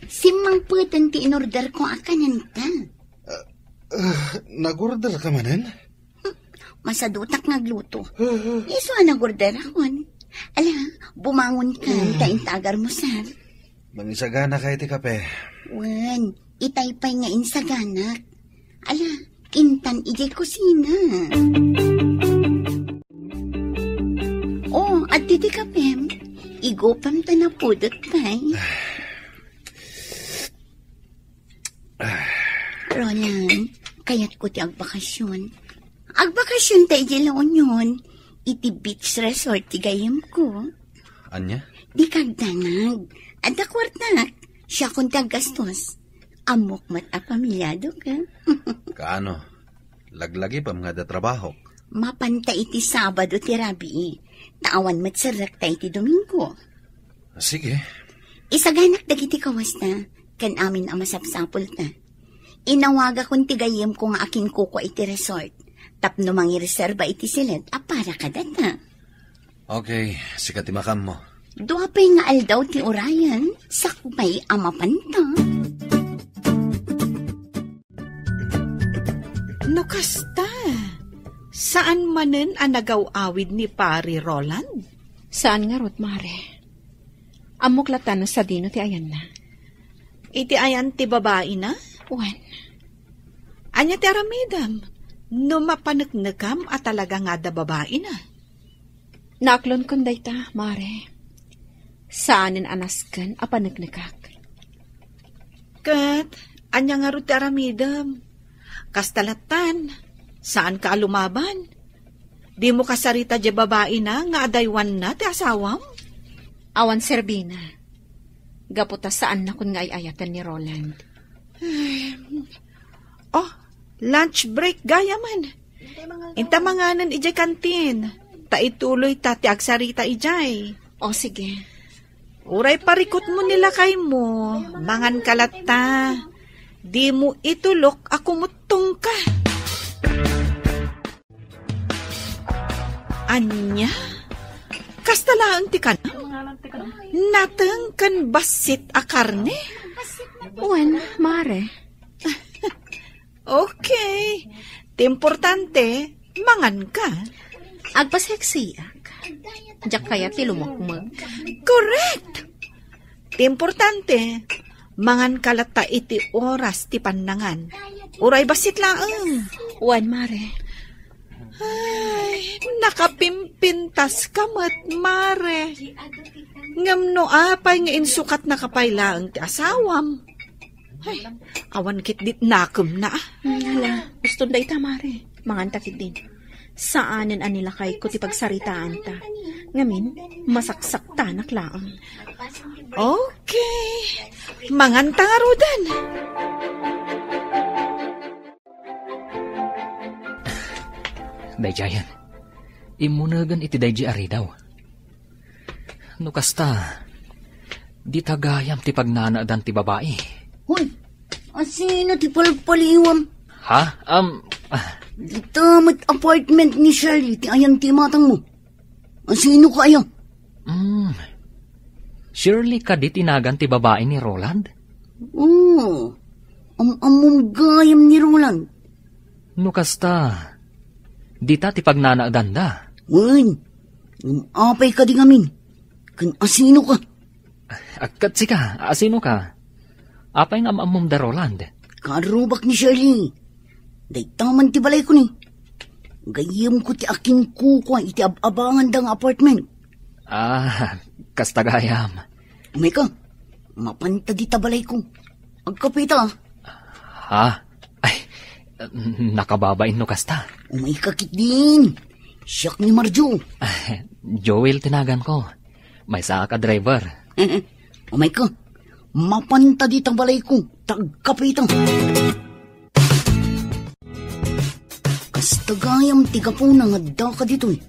Simmangpeten ti inorderko a kanenta. Ah, nag-order ka manen? Masadutak nga agluto. Isu a nag-orderakon. Ala, bumangon ka, ta intagarmo, sir. Mangisagana ka iti kape. Wen, itay pay nga insaganak. Ala, intan idiay kusina. Oh, adda ti kapem. Igupam ta napudot pay. Roland, kayatko ti agbakasyon. Agbakasyon ta idiay La Union. iti beach resort ti gayyemko. Ania? Dika agdanag. Adda kuartak. Siakon ti aggastos. Ammok met a pamiladoka. Kaano? Laglagipem nga adda trabahok. Mapanta iti Sabado ti rabii. Ta awan met serrekta iti Domingo. Sige. Isaganak dagiti kawasta, ken amin a masapsapulta. Inawagakon ti gayyemko nga akinkukua iti resort, tapno mangireserba iti siled a para kadata. Okay, sika ti makammo. Dua pay nga aldaw ti urayen, sakbay a mapanta. No kasta, saan manen a nagaw-awid ni Pari Roland? Saan ngarud, Mare. Ammok latta no sadino ti ayanna. Iti ayan ti babaina? Wen. Ania ti aramidem no mapaneknekam a talaga nga adda babaina? Naaklonkon dayta, Mare. Saanen a nasken a paneknekak. Ket, ania ngarud ti aramidem? Kasta lattan, saanka a lumaban? Dimo kasarita diay babaina nga adaywanna ti asawam? Awan serbina. Gapu ta saannakon nga ay-ayaten ni Roland. Oh, lunch break gayamen. Inta manganen idiay kantin. Ta ituloyta ti agsarita idiay. O, sige. Uray parikutmo ni lakaymo, manganka latta. Dimo itulok a kumuttongka. Ania? Kasta laeng ti kanam? Nateng ken bassit a karne? Wen, Mare. Okay. Ti importante, manganka. Agpaseksiak. Diak kayat ti lumukmeg. Correct! Ti importante, manganka latta iti oras ti pannangan. Uray bassit laeng. Wen, Mare. Ay, nakapimpintaska met, Mare. Ngem no apay nga insukatnaka pay laeng ti asawam? Ay, awan ketdi nakemna, a. Hmm, hala, uston dayta, Mare. Manganta ketdin. Saanen a nilakayko ti pagsaritaanta. Ngamin, masaksaktanak laeng. Okay. Manganta ngaruden. Daydiayen, immunegen iti daydi a ridaw. No kasta, dita gayam ti pagnanaedan ti babai. Hoy, asino ti palpaliwam? Ha? Um, ah. Dita met apartment ni Shirley ti ayan ti imatangmo. Asino ka aya? Hmm. Shirley kadi ti nagan ti babai ni Roland? Oo. Am-ammom gayam ni Roland. No kasta, dita ti pagnanaedanda. Wen, ngem apay kadi ngamin? Ken asino ka? Ket sika, asino ka? Apay nga am-ammom da Roland? Karrubak ni Shirley. Dayta man ti balayko ni. Gayyemko ti akinkukua iti ab-abanganda nga apartment. Ah, kasta gayam. Umayka, mapanta dita balayko. Agkapeta. Ha? Ay, nakababain no kasta. Umayka ketdin. Siak ni Marjo. Joel ti naganko. Maysaak a driver. Umayka, mapanta dita balayko. Agkapeta. Kasta gayam ti gapuna nga addaka ditoy.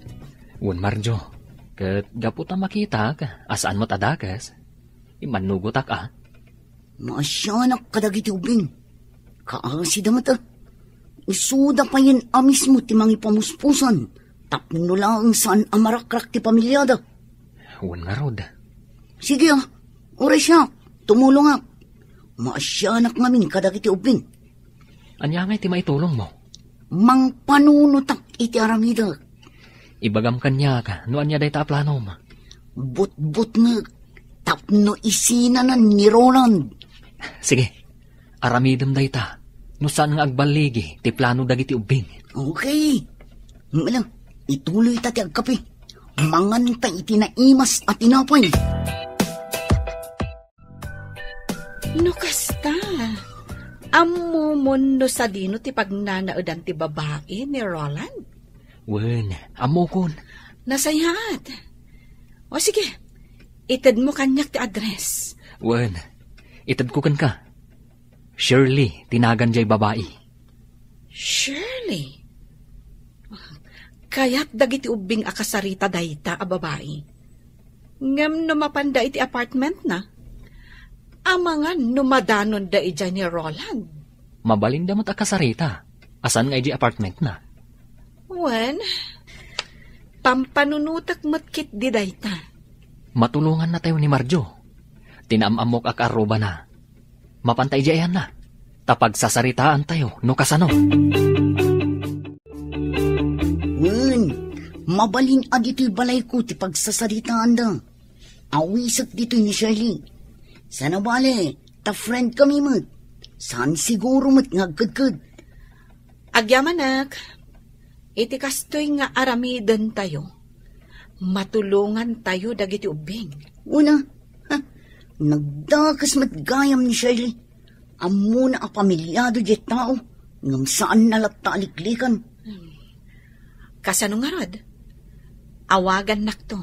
Wen, Marjo. Ket gapu ta makitak a saanmo a dakes, immannugotak a. Maasianak kadagiti ubbing. Kaasida met, a. Isuda payen a mismo ti mangipamuspusan tapno laeng saan a marakrak ti pamiliada. Wen ngarud. Sige, a. Uray siak, tumulongak. Maasianak ngamin kadagiti ubbing. Ania ngay ti maitulongmo? Mangpanunotak iti aramidek. Ibagam kaniak no ania dayta a planom. Butbutngek tapno isinanan ni Roland. Sige, aramidem dayta no saan nga agballigi ti plano dagiti ubbing. Okay. Mala, ituloyta ti agkape. Manganta iti naimas a tinapay. No kasta, ammomon no sadino ti pagnanaedan ti babai ni Roland? Wen, ammokon. Nasayaat. O sige, itedmo kaniak ti address. Wen, itedko kenka. Shirley ti nagan jay babai. Shirley? Kayat dagiti ubbing a kasarita dayta a babai. Ngem no mapanda iti apartmentna, amangan no madanonda idiay ni Roland. Mabalinda met a kasarita a saan nga idiay apartmentna. Wen, pampanunotek met ketdi dayta. Matulongannatayo ni Marjo. Ti naam-ammok a kaarrubana. Mapanta idiay ayanna. Ta pagsasaritaantayo no kasano. Wen, mabalin a ditoy balayko ti pagsasaritaanda. Awisek ditoy ni Shirley. Saan a bale, ta friend kami met. Saan siguro met nga agkedked. Agyamanak, iti kastoy nga aramidentayo, matulongantayo dagiti ubbing. Una, ha, nagdakes met gayam ni Shirley. Ammona a pamilyado diay tao, ngem saanna latta a liklikan. Kasano ngarud? Awagannakto.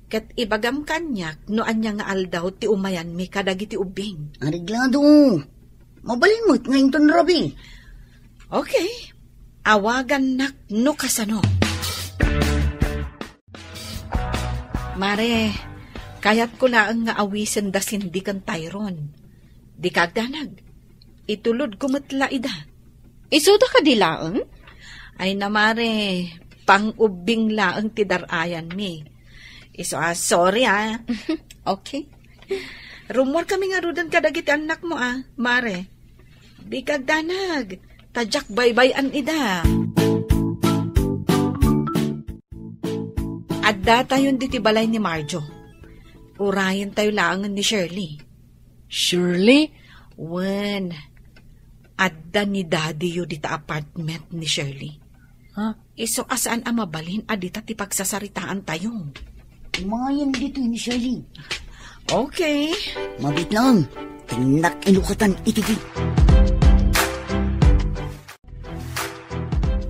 Ket ibagam kaniak no ania nga aldaw ti umayanmi kadagiti ubbing. Areglado. Mabalin met nga inton rabii. Okay. Awagannak no kasano. Mare, kayatko laeng nga awisen da Cindy ken Tyron. Dika agdanag. Itulodko met la ida. Isuda kadi laeng? Ay na, mare, pang-ubbing laeng ti dar-ayanmi. Isu a, sorry, ah. Okay. Rummuarkami ngaruden kadagiti annakmo, ah, mare. Dika agdanag, ta diak baybay-an ida. Addatayon ditoy balay ni Marjo. Urayentayo laengen ni Shirley. Shirley? Wen, adda ni Daddy-yo dita apartment ni Shirley. Ha? Isu a saan a mabalin a dita ti pagsasaritaantayo. Umayen ditoy ni Shirley. Okay. Mabiit lang, tennak inukatan iti gate.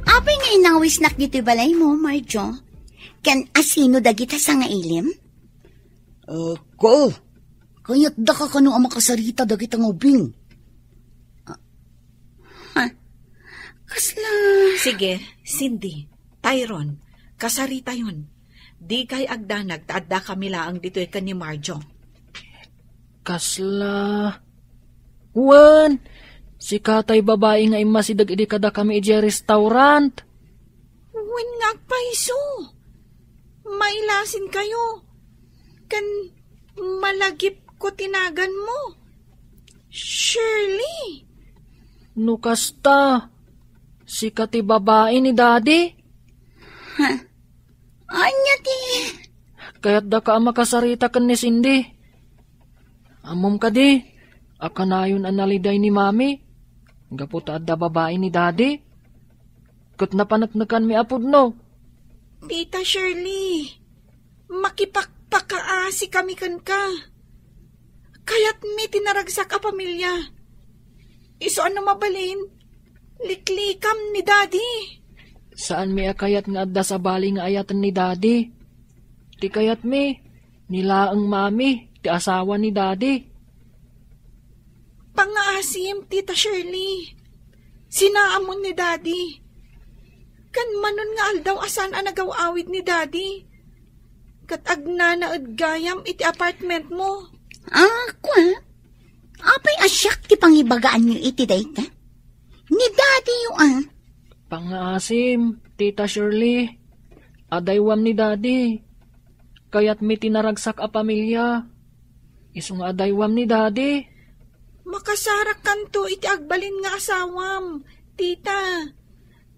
Apay nga inawisnak ditoy balaymo, Marjo? Ken asino dagita sangailim? Ah, ko, kayatdaka kano a makasarita dagita nga ubbing? Ah, ha? Kasla? Sige, Cindy, Tyron, kasaritayon. Dikay agdanag ta addakami laeng ditoy ken ni Marjo. Kasla? Wen, sika tay babai nga immasideg idi kadakami idiay restaurant. Wen nga agpayso. Mailasinkayo. Ken malagipko ti naganmo. Shirley. No kasta, sika ti babai ni Daddy? Ha? Ania ti? Kayatdaka a makasarita ken ni Cindy. Ammom kadi a kanayon a naliday ni Mami gapu ta adda babai ni Daddy? Ket napaneknekanmi a pudno. Tita Shirley, makipakpakaasikami kenka. Kayatmi ti naragsak a pamilia. Isu a no mabalin, liklikam ni Daddy. Saanmi a kayat nga adda sabali nga ayaten ni Daddy. Ti kayatmi, ni laeng Mami, ti asawa ni Daddy. Pangngaasim, Tita Shirley. Sinaamon ni Daddy. Ken manon nga aldaw a saan a nagaw-awid ni Daddy. Ket agnanaed gayam iti apartmentmo. Ah, kua? Apay a siak ti pangibagaanyo iti dayta? Ni Daddy-yo, ah. Pangngaasim, Tita Shirley. Adaywam ni Daddy. Kayatmi ti naragsak a pamilia. Isu nga adaywam ni Daddy. Makasarakkanto iti agbalin nga asawam, Tita.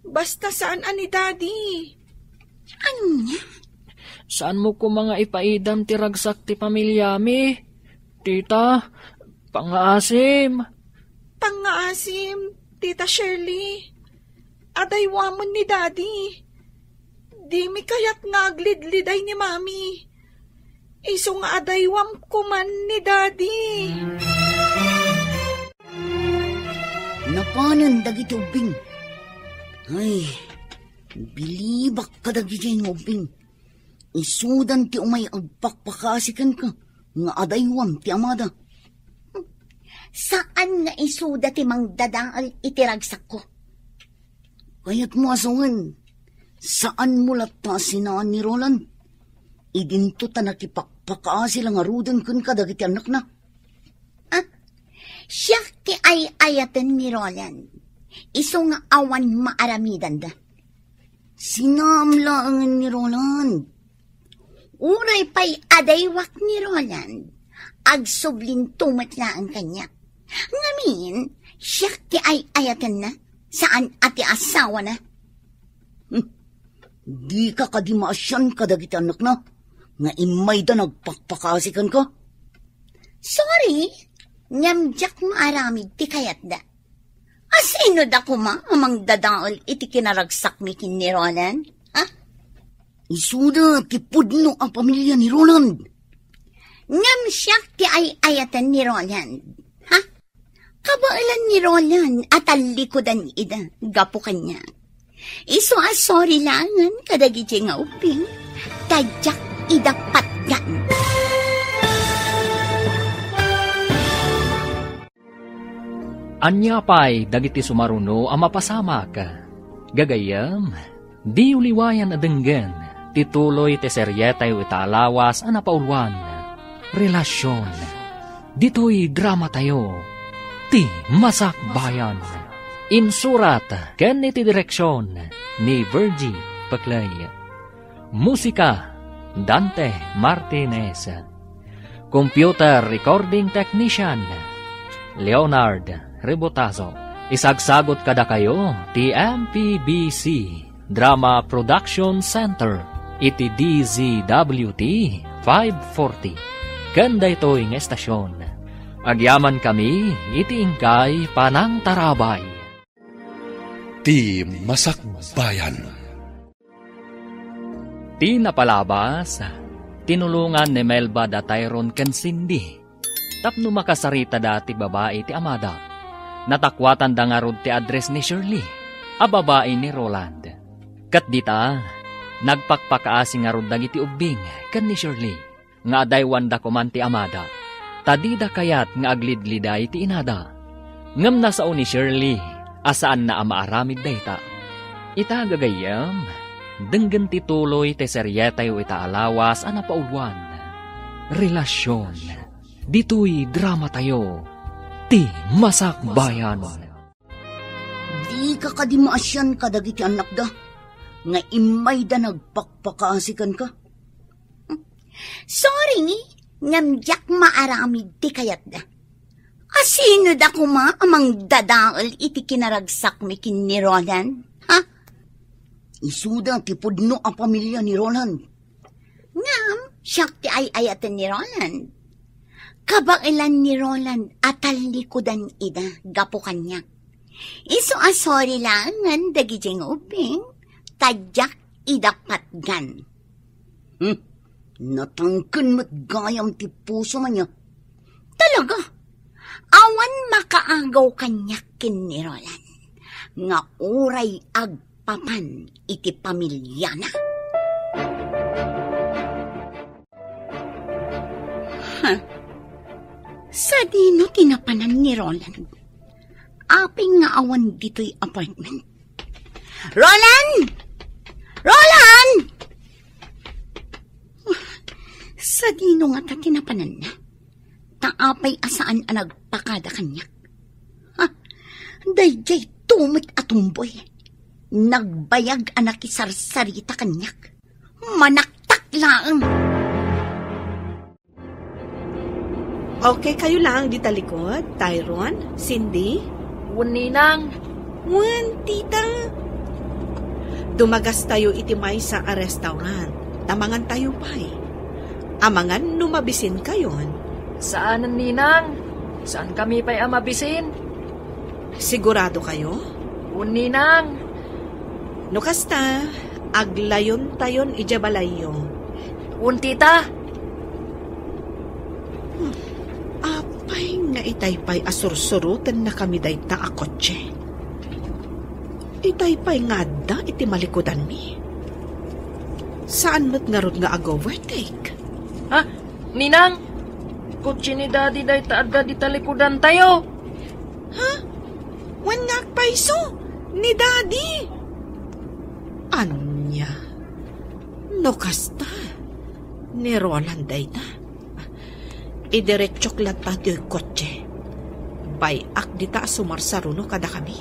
Basta saan a ni Daddy. Ania? Saanmo koma nga ipaidam ti ragsak ti pamiliami, Tita. Pangngaasim. Pangngaasim, Tita Shirley. Adaywamon ni Daddy. Dimi kayat nga aglidliday ni Mami. Isu nga adaywam koman ni Daddy. Napanen dagiti ubbing. Ay, bilibak kadagiti nga ubbing. Isudan ti umay agpakpakaasi kenka nga adaywam ti amada. Saan nga isuda ti mangdadael iti ragsakko. Kayatmo a sawen, saanmo latta a sinaan ni Roland? Idinto ta nakipakpakaasi la ngaruden kenka dagiti annakna. Ah, siak ti ay-ayaten ni Roland. Isu nga awan maaramidanda. Sinaam laengen ni Roland. Uray pay adaywak ni Roland, agsublinto met laeng kaniak. Ngamin, siak ti ay-ayatenna, saan a ti asawana. Hmm. Dika kadi maasian kadagiti annakna nga immayda nagpakpakaasi kenka? Sorry, ngem diak maaramid ti kayatda. Asino da koma a mangdadael iti kinaragsakmi ken ni Roland? Ha? Isuda ti pudno a pamilia ni Roland. Ngem siak ti ay-ayaten ni Roland. Ha? Kabaelan ni Roland a tallikudan ida gapu kaniak. Isu a sorry laengen kadagiti nga ubbing, ta diak ida patgan. Ania pay dagiti sumaruno a mapasamak? Gagayyem, diyo liwayan a denggen ti tuloy ti serietayo ita a lawas a napauluan, Relasion. Ditoy dramatayo, Ti Masakbayan. Insurat ken iti direksion ni Virgie Peclay. Musika, Dante Martinez. Computer recording technician, Leonard Rebotazo. Isagsagot kadakayo ti M P B C Drama Production Center iti D Z W T five forty. Ken daytoy nga estasion, agyamankami iti inkay panangtarabay. Ti Masakbayan. Ti napalabas, tinulongan ni Melba da Tyron ken Cindy tapno makasaritada ti babai ti amada. Natakuatanda ngarud ti address ni Shirley a babai ni Roland. Ket dita, nagpakpakaasi ngarud dagiti ubbing ken ni Shirley nga adaywanda koman ti amada, ta dida kayat nga aglidliday ti inada. Ngem nasao ni Shirley a saanna a maaramid dayta. Ita, gagayyem, denggen ti tuloy ti serietayo ita a lawas a napauluan, Relasion. Ditoy dramatayo, Ti Masakbayan. Dika kadi maasian kadagiti annakda nga immayda nagpakpakaasi kenka? Sorry, ngem diak maaramid ti kayatda. Asino da koma a mangdadael iti kinaragsakmi ken ni Roland? Ha? Isuda ti pudno a pamilia ni Roland. Ngem, siak ti ay-ayaten ni Roland. Kabaelan ni Roland a tallikudan ida gapu kaniak. Isu a sorry laengen dagiti nga ubbing, ta diak ida patgan. Hmm, natangken met gayam ti puso man ya. Talaga, awan makaagaw kaniak ken ni Roland nga uray ag- papan iti pamiliana. Ha? Sadino ti napanan ni Roland? Apay nga awan ditoy apartment? Roland! Roland! Sadino ngata ti napananna? Ta apay a saan a nagpakada kaniak? Ha? Daydiay tumit a tumboy. Nagbayag a nakisarsarita kaniak. Manaktak laeng. Okay kayo lang di talikod, Tyron, Cindy? Wen, Ninang. Wen, tita. Dumagastayo iti maysa a restaurant. Ta mangantayo pay. Amangan no mabisin kayon. Saanen, Ninang. Saan kami pay a mabisin? Sigurado kayo? Wen, Ninang. No kasta, aglayon tayon idiay balayyo. Wen, tita. Hmm. Apay nga itay pay a sursurotenna kami dayta a kotse. Itay pay nga adda iti malikudanmi. Saan met ngarud nga ag-overtake? Ha? Ninang, kotse ni Daddy dayta adda di talikudantayo. Ha? Wen nga agpayso ni Daddy? Ania? No kasta, ni Roland dayta. Idiretsok latta ti kotse. Bay-ak dita a sumarsaruno kadakami.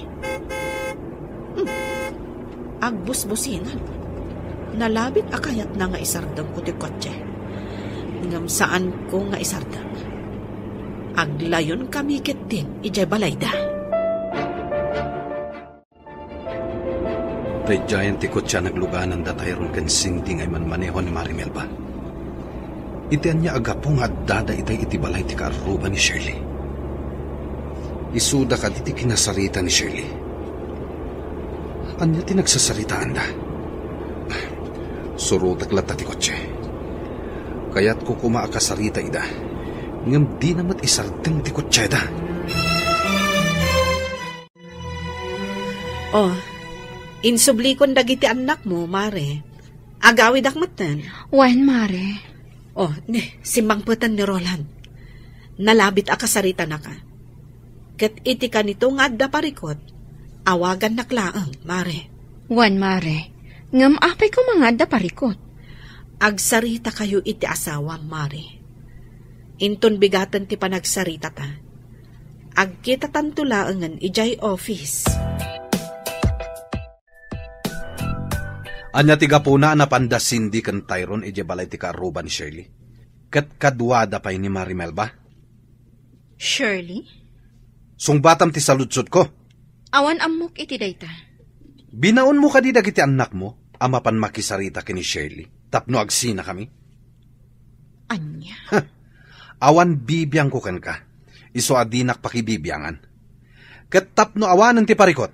Hmm. Agbusbusinan. Nalabit a kayatna nga isardengko ti kotse. Ngem saanko nga isardeng. Aglayonkami ketdin idiay balayda. Daydiayen ti kotse a nagluganan da Tyrone ken Cindy nga imanmaneho ni Mari Melba. Iti ania a gapu nga addada itay iti balay ti kaarruba ni Shirley? Isuda kadi ti kinasarita ni Shirley? Ania ti nagsasaritaanda? Surotek latta ti kotse. Kayatko koma a kasarita ida, ngem dina met isardeng ti kotseda. Oh, insublikon dagiti annakmo, Mare. Agawidak metten. Wen, Mare. Oh, ne, simmangpeten ni Roland. Nalabit a kasaritanaka. Ket iti kanito nga adda parikot, awagannak laeng, Mare. Wen, Mare. Ngem apay koma nga adda parikot? Agsaritakayo iti asawam, Mare. Inton bigaten ti panagsaritata, agkitatanto laengen idiay office. Ania ti gapuna a napanda Cindy ken Tyrone idiay balay ti kaarruba ni Shirley? Ket kaduada pay ni Mari Melba? Shirley? Sungbatam ti saludsodko. Awan ammok iti dayta. Binaonmo kadi dagiti annakmo a mapan makisarita ken ni Shirley tapno agsinakami? Ania? Huh. Awan bibiangko kenka. Isu a dinak pakibibiangan. Ket tapno awanen ti parikot,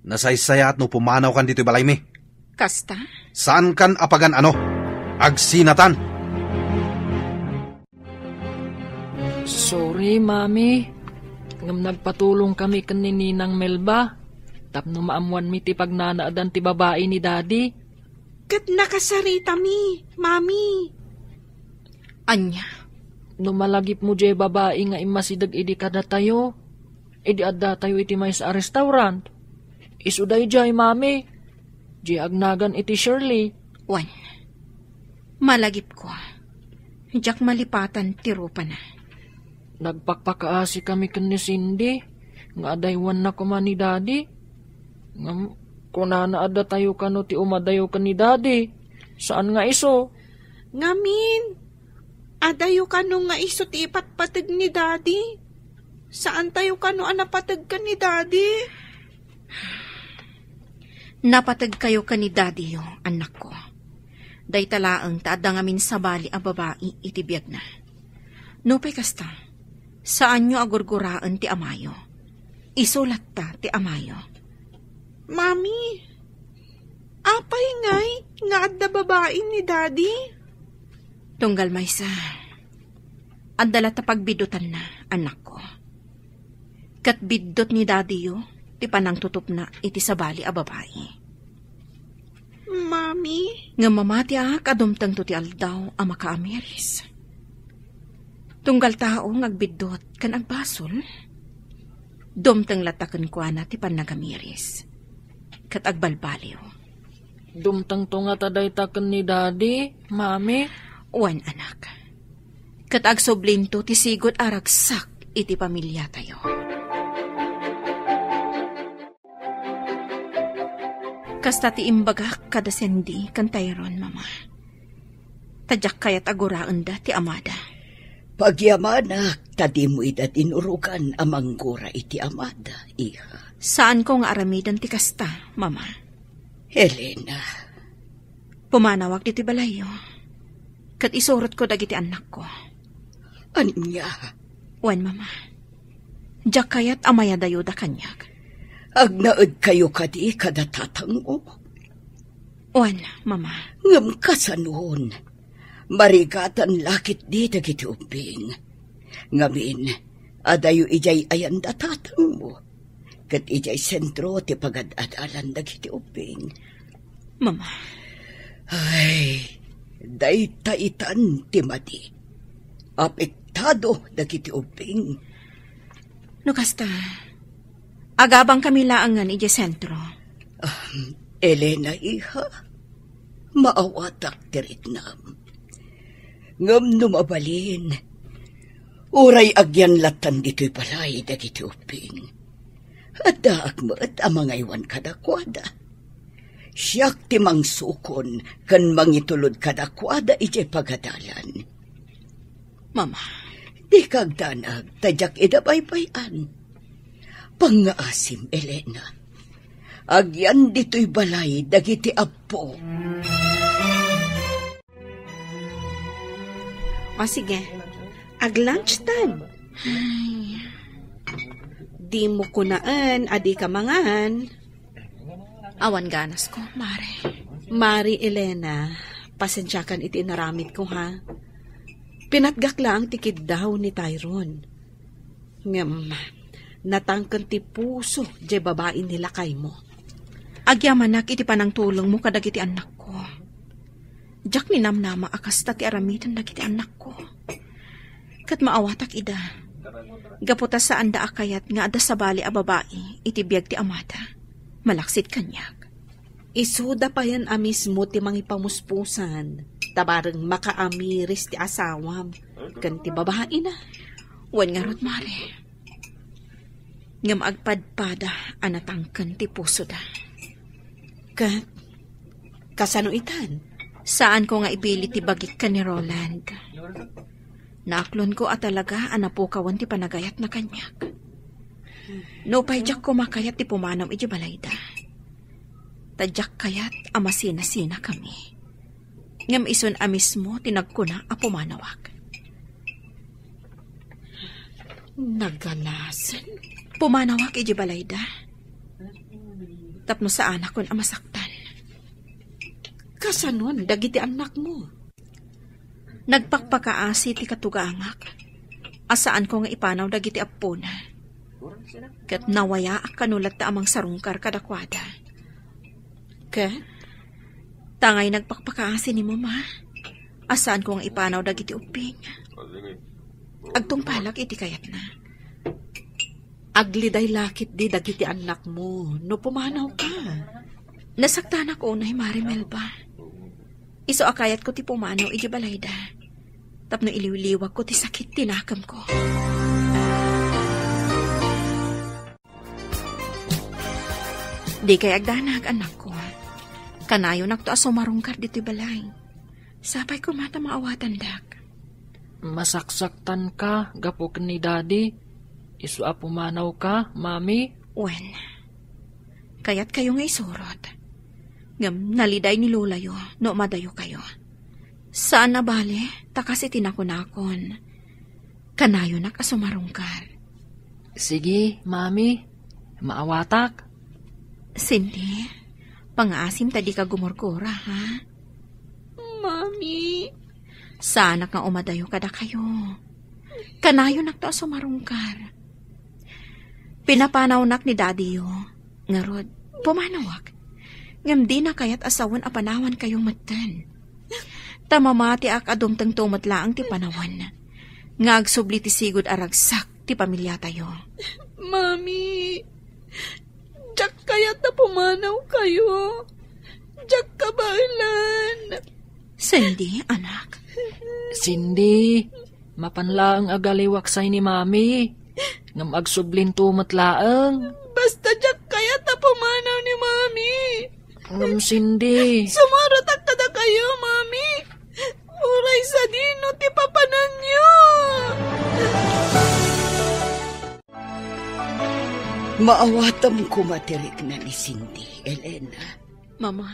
nasaysayaat no pumanawkan ditoy balaymi. Kasta? Saankan a pagan-ano. Agsinatan. Sorry, Mami. Ngem nagpatulongkami ken ni Ninang Melba tapno maammoanmi ti pagnanaadan ti babai ni Daddy. Ket nakasaritami, Mami. Ania? No malagipmo diay babai nga immasideg idi kadatayo, idi addatayo iti maysa a restaurant, isu daydiay, Mami. Diay agnagan iti Shirley. Wen, malagipko. Diak malipatan ti rupana. Nagpakpakaasikami ken ni Cindy nga adaywanna koma ni Daddy. Ngem kunana, addatayo kano ti umadayo ken ni Daddy. Saan nga isu. Ngamin, adayo kano nga isu ti ipatpateg ni Daddy? Saantayo kano a napateg ken ni Daddy? Napategkayo ken ni Daddyyo, annakko. Dayta laeng ta adda ngamin sabali a babai iti biagna. Nupay kasta, saanyo a gurguraen ti amayo. Isu latta ti amayo. Mami, apay ngay nga adda babai ni Daddy? Tunggal maysa, adda latta pagbiddutanna, annakko. Ket biddut ni Daddyyo ti panangtutupna iti sabali a babai. Mami? Ngem mamatiak a dumtengto ti aldaw a makaamiris. Tunggal tao nga agbiddut ken agbasol, dumteng latta kenkuana ti pannagamiris ket agbalbaliw. Dumtengto ngata dayta ken ni Daddy, Mami? Wen, anak. Ket agsublinto ti sigud a ragsak iti pamiliatayo. Kasta ti imbagak kada Cindy ken Tyrone, Mama. Ta diak kayat a guraenda ti amada. Pagyamanak ta dimo ida dinurogan a manggura iti amada, iha. Saanko nga aramiden ti kasta, Mama. Helena. Pumanawak ditoy balayyo. Ket isurotko dagiti annakko. Ania? Wen, Mama. Diak kayat a mayadayoda kaniak. Agnaedkayo kadi kada tatangmo? Wen, Mama. Ngem kasanon? Marigatan la ketdi dagiti ubbing. Ngamin, adayo idiay ayan da tatangmo. Ket idiay sentro ti pagad-adalan dagiti ubbing. Mama. Ay, dayta itan ti madi. Apektado dagiti ubbing. No kasta, agabang kami laengen idiay sentro. Ah, Elena, iha, maawatak ti riknam. Ngem no mabalin, uray agyan lattan ditoy balay dagiti ubbing, addaak met a mangaywan kadakuada. Siak ti mangsukon ken mangitulod kadakuada idiay pagadalan. Mama. Dika agdanag ta diak ida baybay-an. Pangngaasim, Elena. Agyan ditoy balay dagiti appo. O sige, ag-lunch time. Ay. Dimo kunaen a dika mangan. Awan ganasko, Mare. Mare Elena, pasensiakan iti inaramidko, ha? Pinatgak laeng ti kiddaw ni Tyrone. Ngem, natangken ti puso diay babai ni lakaymo. Agyamanak iti panangtulongmo kadagiti annakko. Diak ninamnama a kasta ti aramiden dagiti annakko. Ket maawatak ida. Gapu ta saanda a kayat nga adda sabali a babai iti biag ti amada, malaksid kaniak. Isuda payen a mismo ti mangipamuspusan, ta bareng makaamiris ti asawam ken ti babaina. Wen ngarud, Mare. Ngem agpadpada a natangken ti pusoda. Ket kasano itan? Saanko nga ibili ti bagik ken ni Roland. Naaklonko a talaga a napukawen ti panagayatna kaniak. Nupay diak koma kayat ti pumanom idiay balayda. Ta diak kayat a masinasinakami. Ngem isun a mismo ti nagkuna a pumanawak. Naganasen? Pumanawak idiay balayda. Tapno saanakon a masaktan. Kasanon dagiti annakmo? Nagpakpakaasi ti katugangak a saanko nga ipanaw dagiti appona. Ket nawayaak kano latta a mangsarungkar kadakuada. Ket tangay nagpakpakaasi ni Mama a saanko nga ipanaw dagiti ubbing. Agtungpalak iti kayatna. Agliday la ketdi dagiti annakmo no pumanawka. Nasaktanak unay, Mare Melba. Isu a kayatko ti pumanaw idiay balayda tapno iliwliwagko ti sakit ti nakemko. Dikay agdanag, annakko. Kanayonakto a sumarungkar ditoy balay. Sapay koma ta maawatandak. Masaksaktanka gapu ken ni Daddy. Isu a pumanawka, Mami? Wen, kayatkayo nga isurot. Ngem naliday ni Lolayo no umadayokayo. Saan a bale, ta kas iti nakunakon, kanayonak a sumarungkar. Sige, Mami. Maawatak. Cindy, pangaasim ta dika gumurgura, ha? Mami. Saanak nga umadayo kadakayo. Kanayonakto a sumarungkar. Pinapanawnak ni Daddy-yo. Ngarud, pumanawak. Ngem dina kayat a sawen a panawankayo metten. Ta mamatiak a dumtengto met laeng ti panawen nga agsubli ti sigud a ragsak ti pamiliatayo. Mami, diak kayat a pumanawkayo. Diak kabaelan. Cindy, anak. Cindy, mapan laeng agaliwak say ni Mami. Ngem agsublinto met laeng. Basta diak kayat a pumanaw ni Mami. Ngem, Cindy. Sumurotak kadakayo, Mami. Uray sadino ti papananyo. Maawatam koma ti rikna ni Cindy, Elena. Mama.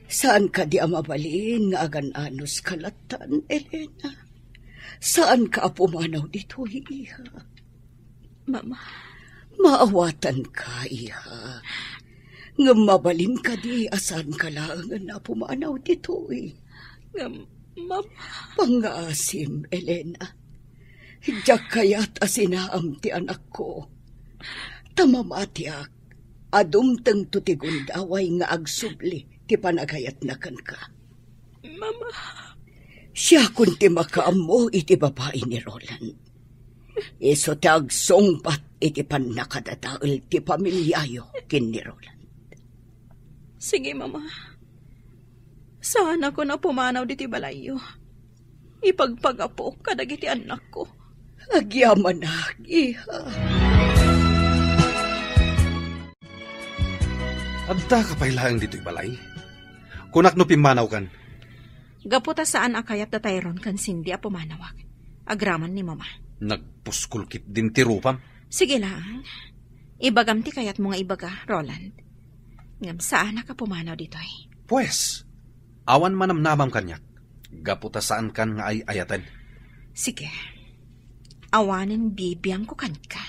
Saan kadi a mabalin nga agan-anos ka lattan, Elena? Saan ka a pumanaw ditoy, iha? Mama. Maawatanka, iha. Ngem mabalin kadi a saan ka laengen a pumanaw ditoy? Ngem, Mama. Pangngaasim, Elena. Diak kayat a sinaam ti anakko. Ta mamatiak a dumtengto ti gundaway nga agsubli ti panagayatna kenka. Mama. Siakon ti makaammo iti babai ni Roland. Isu ti agsungbat iti pannakadadael ti familiayo ken ni Roland. Sige, Mama. Saanakon a pumanaw ditoy balayyo. Ipagpagapok kadagiti annakko. Agyamanak, iha. Addaka pay laeng ditoy balay? Kunak no pimmanawkan. Gapu ta saan a kayat da Tyrone ken Cindy a pumanawak. Agraman ni Mama. Nagpuskol ketdin ti rupam. Sige laeng. Ibagam ti kayatmo nga ibaga, Roland. Ngem saanak a pumanaw ditoy. Pues, awan manamnamam kaniak. Gapu ta saankan nga ay-ayaten. Sige. Awanen bibiangko kenka.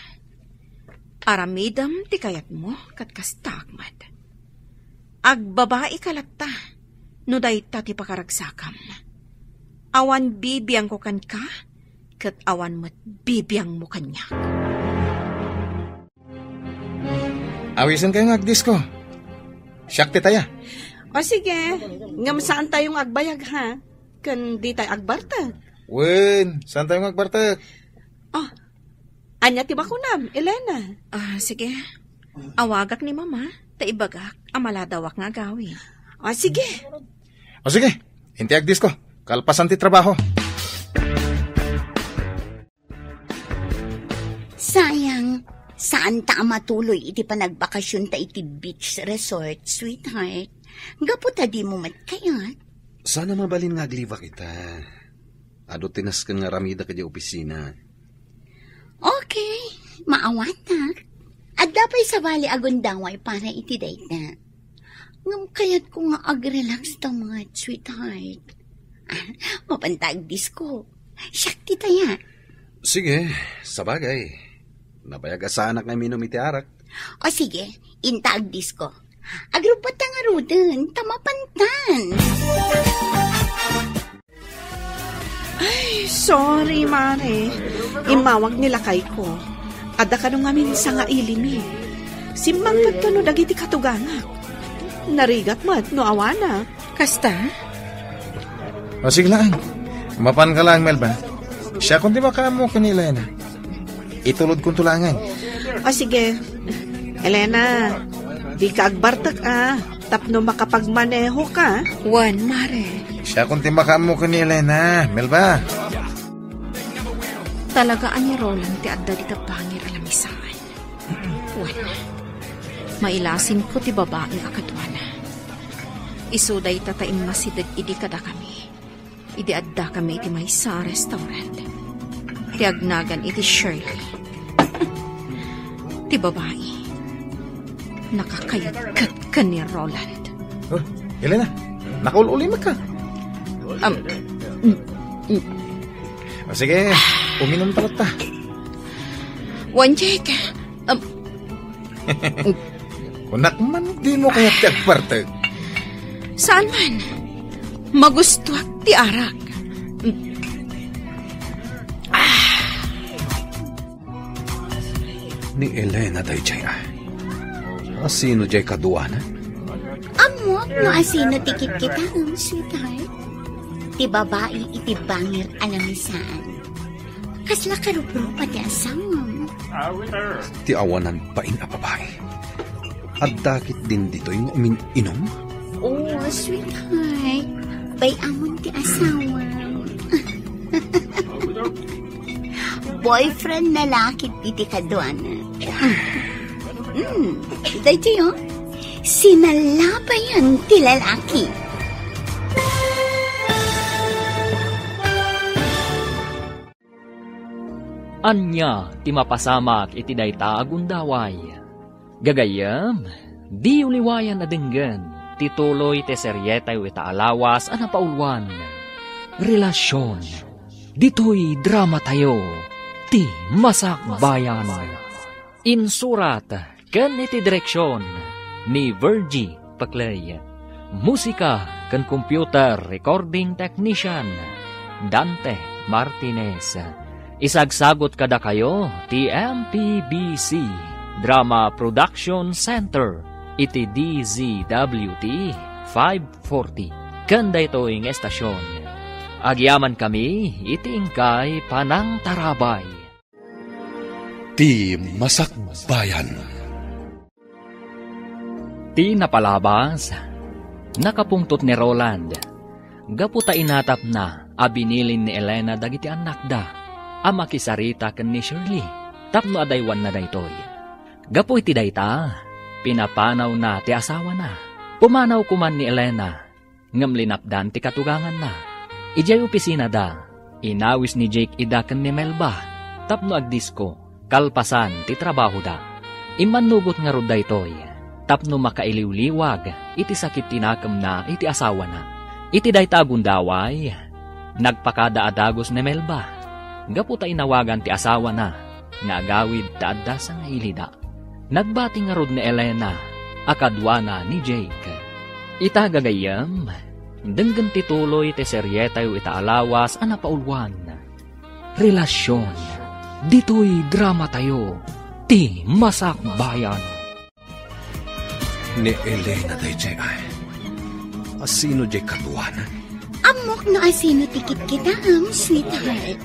Aramidem ti kayatmo ket kastaak met. Agbabaika latta no dayta ti pakaragsakam. Awan bibiangko kenka, ket awan met bibiangmo kaniak. Awisenkayo nga agdisko. Siak ti taya. O sige, ngem saantayo nga agbayag, ha? Ken ditay agbartek. Wen, saantayo nga agbartek. Ah, ania ti bakunam, Elena? Ah, sige. Awagak ni Mama, ta ibagak a maladawak nga agawid. Ah, sige. O sige, inti agdisko. Kalpasan ti trabaho. Sayang, saanta a matuloy iti panagbakasionta iti beach resort, sweetheart. Gapu ta dimo met kayat. Saan a mabalin nga aglibak ita. Adu ti nasken nga aramidek idiay opisina. Okay, maawatak. Adda pay sabali a gundaway para iti dayta. Ngem kayatko nga agrelax ta met, sweetheart. Ah, mapanta agdisko. Siak ti taya. Sige, sabagay. Nabayag a saanak nga uminum iti arak. O sige, inta agdisko. Agrubbatta ngaruden, ta mapantan. Ay, sorry, Mare. Immawag ni lakayko. Adda kano ngamin sanga ilimi. Simmangpet kano dagiti katuganak. Narigat met no awanak. Kasta? O, sige lang. Mapanka lang, Melba. Siakon ti makaammo ken ni Elena. Itulodkonto laengen. O, sige. Elena, dika agbartek, a, tapno makapagmanehoka. Wen, Mare. Siakon ti makaammo ken ni Elena, Melba. Talaga a ni Roland ti adda dita bangir a lamisaan. Wen, mailasinko ti babai a kaduana. Isu dayta ta immasideg idi kadakami. Idi addakami iti maysa a restaurant, ti agnagan iti Shirley. Ti babai, nakakayatkat ken ni Roland. Oh, Elena, nakaul-ulimekka. Um, mm, mm. O, sige, uminom ta latta. Wen, Jake, um, Kunak man, dimo kayat ti agbartek? Saan man. Magustuak ti arak. Ni Elena daydiay, a. Asino diay kaduana? Ammok no asino ti kitkitaem, sweetheart. Ti babai iti bangir a lamisaan. Kasla karuprupa ti asawam. Ti awanan bain a babai. Adda ketdin ditoy nga umin-inum? Oh, sweetheart. Bay-amon ti asawam. Boyfriend na la ketdi ti kaduana. Hmm, daytoy, oh. Sinalabayan ti lalaki. Ania ti mapasamak iti dayta a gundaway? Gagayyem, diyo liwayan a denggen ti tuloy ti serietayo ita a lawas a napauluan, Relasyon. Ditoy dramatayo, ti Masakbayan. Insurat ken iti direksion ni Virgie Paclay. Musika ken computer recording technician, Dante Martinez. Isagsagot kadakayo ti M P B C Drama Production Center iti D Z W T five forty, ken daytoy nga estasion. Agyamankami iti inkay panangtarabay. Ti Masakbayan. Ti napalabas, nakapungtot ni Roland gapu ta inatapna a binilin ni Elena dagiti annakda a makisarita ken ni Shirley tapno adaywanna daytoy. Gapu iti dayta, pinapanawna ti asawana. Pumanaw koman ni Elena ngem linapdan ti katuganganna. Idiay opisinada, inawis ni Jake ida ken ni Melba tapno agdisko kalpasan ti trabahoda. Immannugot ngarud daytoy tapno makailiwliwag iti sakit ti nakemna iti asawana. Iti dayta a gundaway, nagpakada a dagus ni Melba gapu ta inawagan ti asawana nga agawid ta adda sangailida. Nagbati ngarud ni Elena a kaduana ni Jake. Ita gagayyem, denggen ti tuloy ti serietayo ita a lawas a napauluan, Relasion. Ditoy dramatayo, Ti Masakbayan. Ni Elena daydiay ay. Asino diay kaduana? Ammok no asino ti kitkitaem, sweetheart.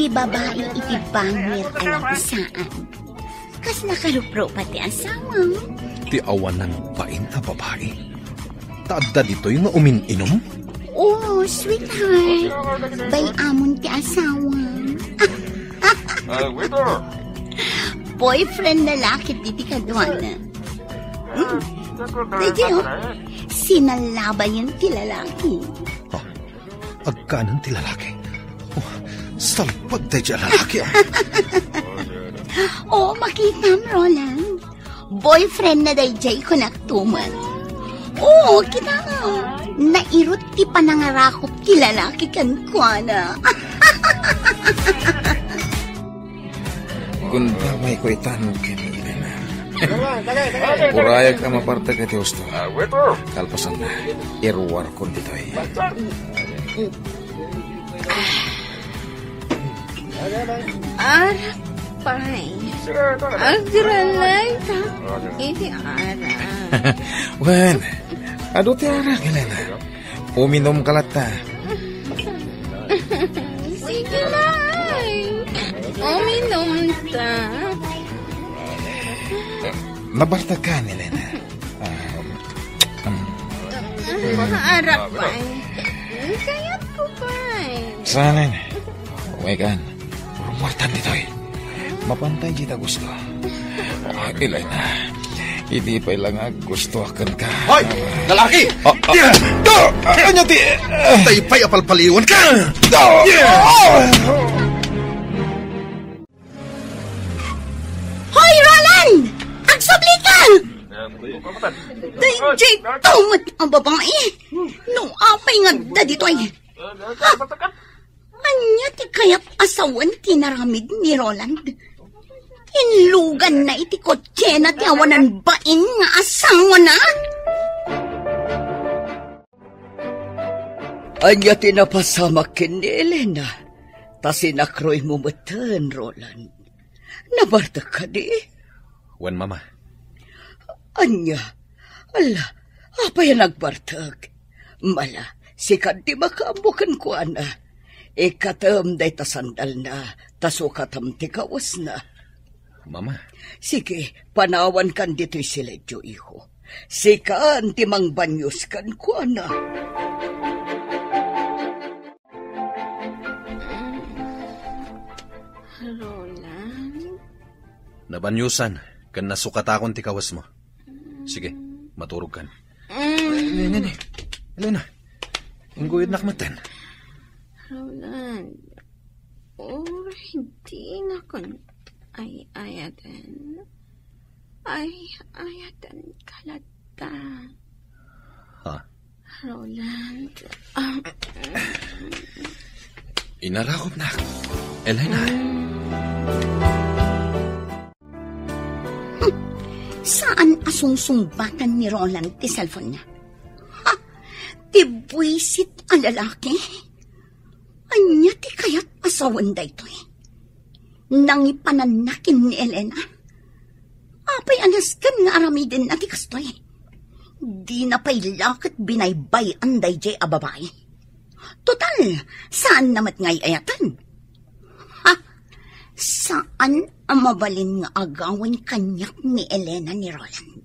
Ti babai iti bangir a lagusaad. Kasla karuprupa ti asawam. Ti awanan bain a babai. Ta adda ditoy nga umin-inum? Oh, sweetheart. Bay-amon ti asawam. Ah, waiter! Boyfriend na lakit diti kaduana. Hmm. Daydiay, oh. Sinalabayan ti lalaki. Ah, agkanan ti lalaki. Oh, salpag daydiay a lalaki, ah. Oh, makitam, Roland. Boyfriend na daydiay kunak tuman. Oh, kita. Nairut ti panangarakop ti lalaki kenkuana. Gundawayko itan ken Elena. Urayek a mapartek iti husto. Kalpasanna, iruarkon ditoy. Arap pay. Agralayta iti arak. Wen, adu ti arak, Elena. Uminumka latta. Sige, Nay. Uminumta. Nabartekkan, Elena. Ah, mm. Arak pay. Kayatko pay. Saan? Wekan. Urmuartan ditoy. Mapantay dita gusto. Ah, Elena, idi pay la nga gusto kenka. Hoy! Lalaki! Ah, ah. Ah, ania ti, ah. Tay pay apalpaliwan ka! Ah! Hoy, Roland! Agsubli ka! Daydiay tumet a babai. No apay nga adda ditoy? Ha? Ania ti kayat a sawen ti inaramid ni Roland? Inluganna iti kotsena ti awanan bain nga asawana? Ania ti napasamak ken ni Elena? Ta sinakroymo metten, Roland. Nabartek kadi? Wen, Mama. Ania? Ala, apay a nagbartek? Mala, sika ti makaammo kenkuana. Ikkatem dayta sandalna, ta sukatem ti kawesna. Mama. Sige, panawankan ditoy siledyo, iho. Sikan ti mangbanyos kenkuana. Roland? Nabanyosan ken nasukatakon ti kawesmo. Sige, maturogkan. Mm. Ne, ne, ne. Elena, ingguyodnak metten. Roland, uray dinakon ay-ayaten. Ay-ayaten ka latta. Ha? Roland. Ah. Inarakopnak, Elena. Hmm. Saan a sungsungbatan ni Roland ti cellphone-na? Ha? Ti buisit a lalaki? Ania ti kayat a sawen daytoy? Nangipananna ken ni Elena? Apay a nasken nga aramidenna ti kastoy? Dina pay la ket binaybay-an daydiay a babai. Total, saanna met nga ay-ayaten. Ha? Saan a mabalin nga agawen kaniak ni Elena ni Roland.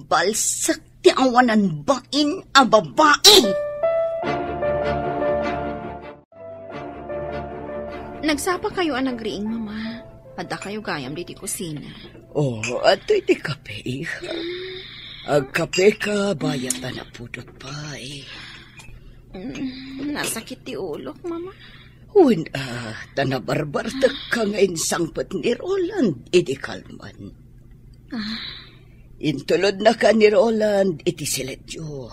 Balsek ti awanan bain a babai! Nagsapakayo a nagriing, Mama. Addakayo gayam ditoy kusina. Oh, adtoy ti kape, iha. Agkapeka, bayat ta napudot pay. Mm, nasakit ti ulok, Mama. Wen, ah, ta nabarbartekka nga insangpet ni Roland idi kalman. Ah. Intulodnaka ni Roland iti siletyo.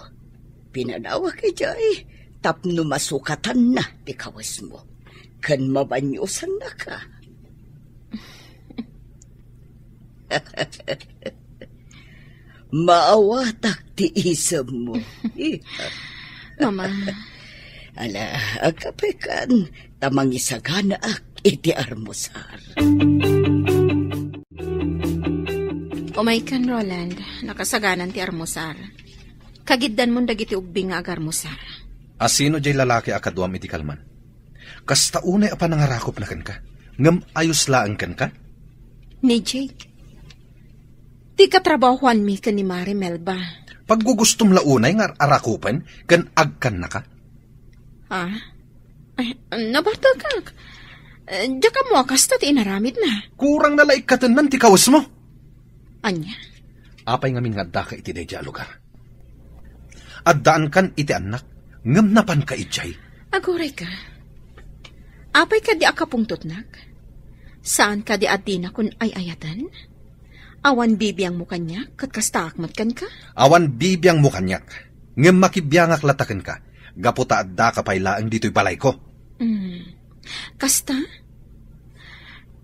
Pinanawak idiay tapno masukatanna ti kawesmo ken mabaniosannaka. Maawatak ti isemmo. Mama. Ala, agkapekan, ta mangisaganaak iti armusar. Umaykan, Roland. Nakasaganan ti armusar. Kagiddanmon dagiti ubbing nga agarmusar. Asino jay lalaki a kaduam iti kalman? Kasta unay a panangarakupna kenka, ngem ayos laeng kenka? Ni Jake. Ti katrabahuanmi ken ni Mare Melba. Paggugustom la unay nga ar-arakupen ken agkannaka? Ah? Ay, nabartekak. Eh, diak ammo a kasta ti inaramidna. Kurang na la ikkatennan ti kawesmo. Ania? Apay ngamin nga addaka iti daydiay a lugar? Addaankan iti annak, ngem napanka idiay. Agurayka. Apay kadi a kapungtotnak? Saan kadi a dinakon ay-ayaten? Awan bibiangmo kaniak, ket kastaak met kenka? Awan bibiangmo kaniak, ngem makibiangak latta kenka, gapu ta addaka pay laeng ditoy balayko. Mm. Kasta?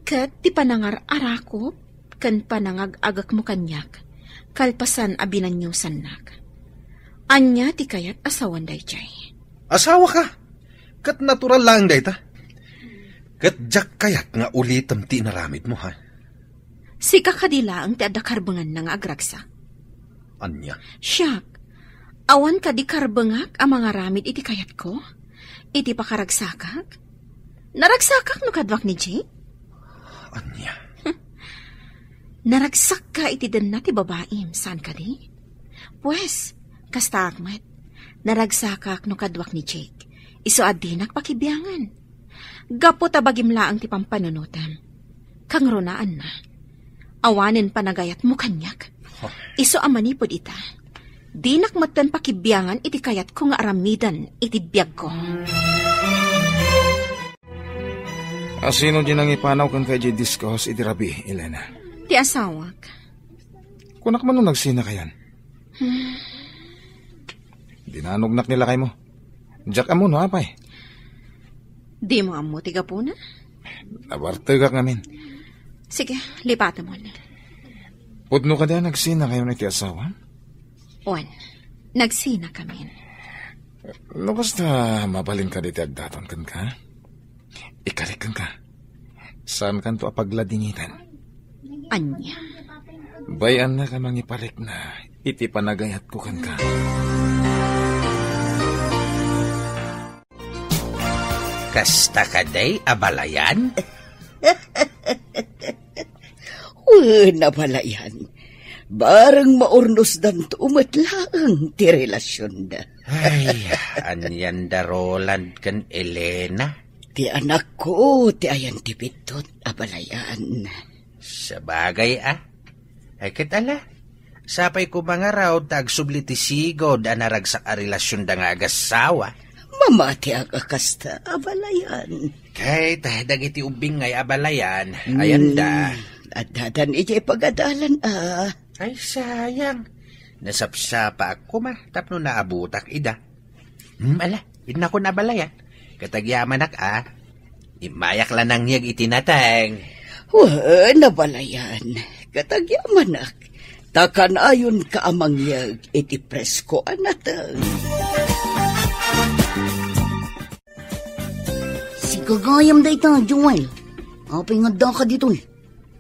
Ket ti panangar-arakop ken panangag-agekmo kaniak, kalpasan a binaniosannak. Ania ti kayat a sawan daydiay? Asawaka, ket natural laeng dayta. Ket diak kayat nga ulitem ti inaramidmo, ha? Sika kadi laeng ti adda karbenganna nga agragsak? Ania? Siak, awan kadi karbengak a mangaramid iti kayatko? Iti pakaragsakak? Naragsakak no kaduak ni Jake? Ania? Naragsakka iti denna ti babaim, saan kadi? Pues, kastaak met. Naragsakak no kaduak ni Jake. Isu a dinak pakibiangan. Gapu ta bagim laeng ti pampanunotem. Kangrunaanna, awanen panagayatmo kaniak. Huh. Isu a manipud ita, dinak metten pakibiangan iti kayatko nga aramiden iti biagko. Asino di nangipanaw kenka idiay disco house idi rabii, Elena? Ti asawak. Kunak man no nagsinakayan. Hmm. Dinanognak ni lakaymo. Diak ammo no apay. Dimo ammo ti gapuna? Nabartegak ngamin. Sige, lipatemon. Pudno kadi a nagsinakayon iti asawam? Wen, nagsinakamin. No kasta, mabalin kadi ti agdaton kenka? Ikarik kenka. Saankanto a pagladingiten. Ania? Bay-annak a mangiparikna iti panagayatko kenka. Kasta kadi, abalayan? Wen, abalayan. Bareng maurnosdanto met laeng ti relasionda. Ay, anian da Roland ken Elena? Ti anakko ti ayan ti biddut, abalayan. Sabagay a. Ay, ket ala, sapay koma ngarud ta agsubli ti sigud a naragsak a relasionda nga agassawa. Mamatiak a kasta, abalayan. Ket dagiti ubbing ngay abalayan, ayanda. Hmm, addadan idiay pagadalan a. Ay, sayang. Nasapsapaak koma tapno naabutak ida. Hmm, ala, innakon abalayan. Ket agyamanak a. Immayak la nangyeg iti nateng. Wen, abalayan. Ket agyamanak. Ta kanayonka a mangyeg iti presko a nateng. Sika gayam dayta, Joel. Apay nga addaka ditoy?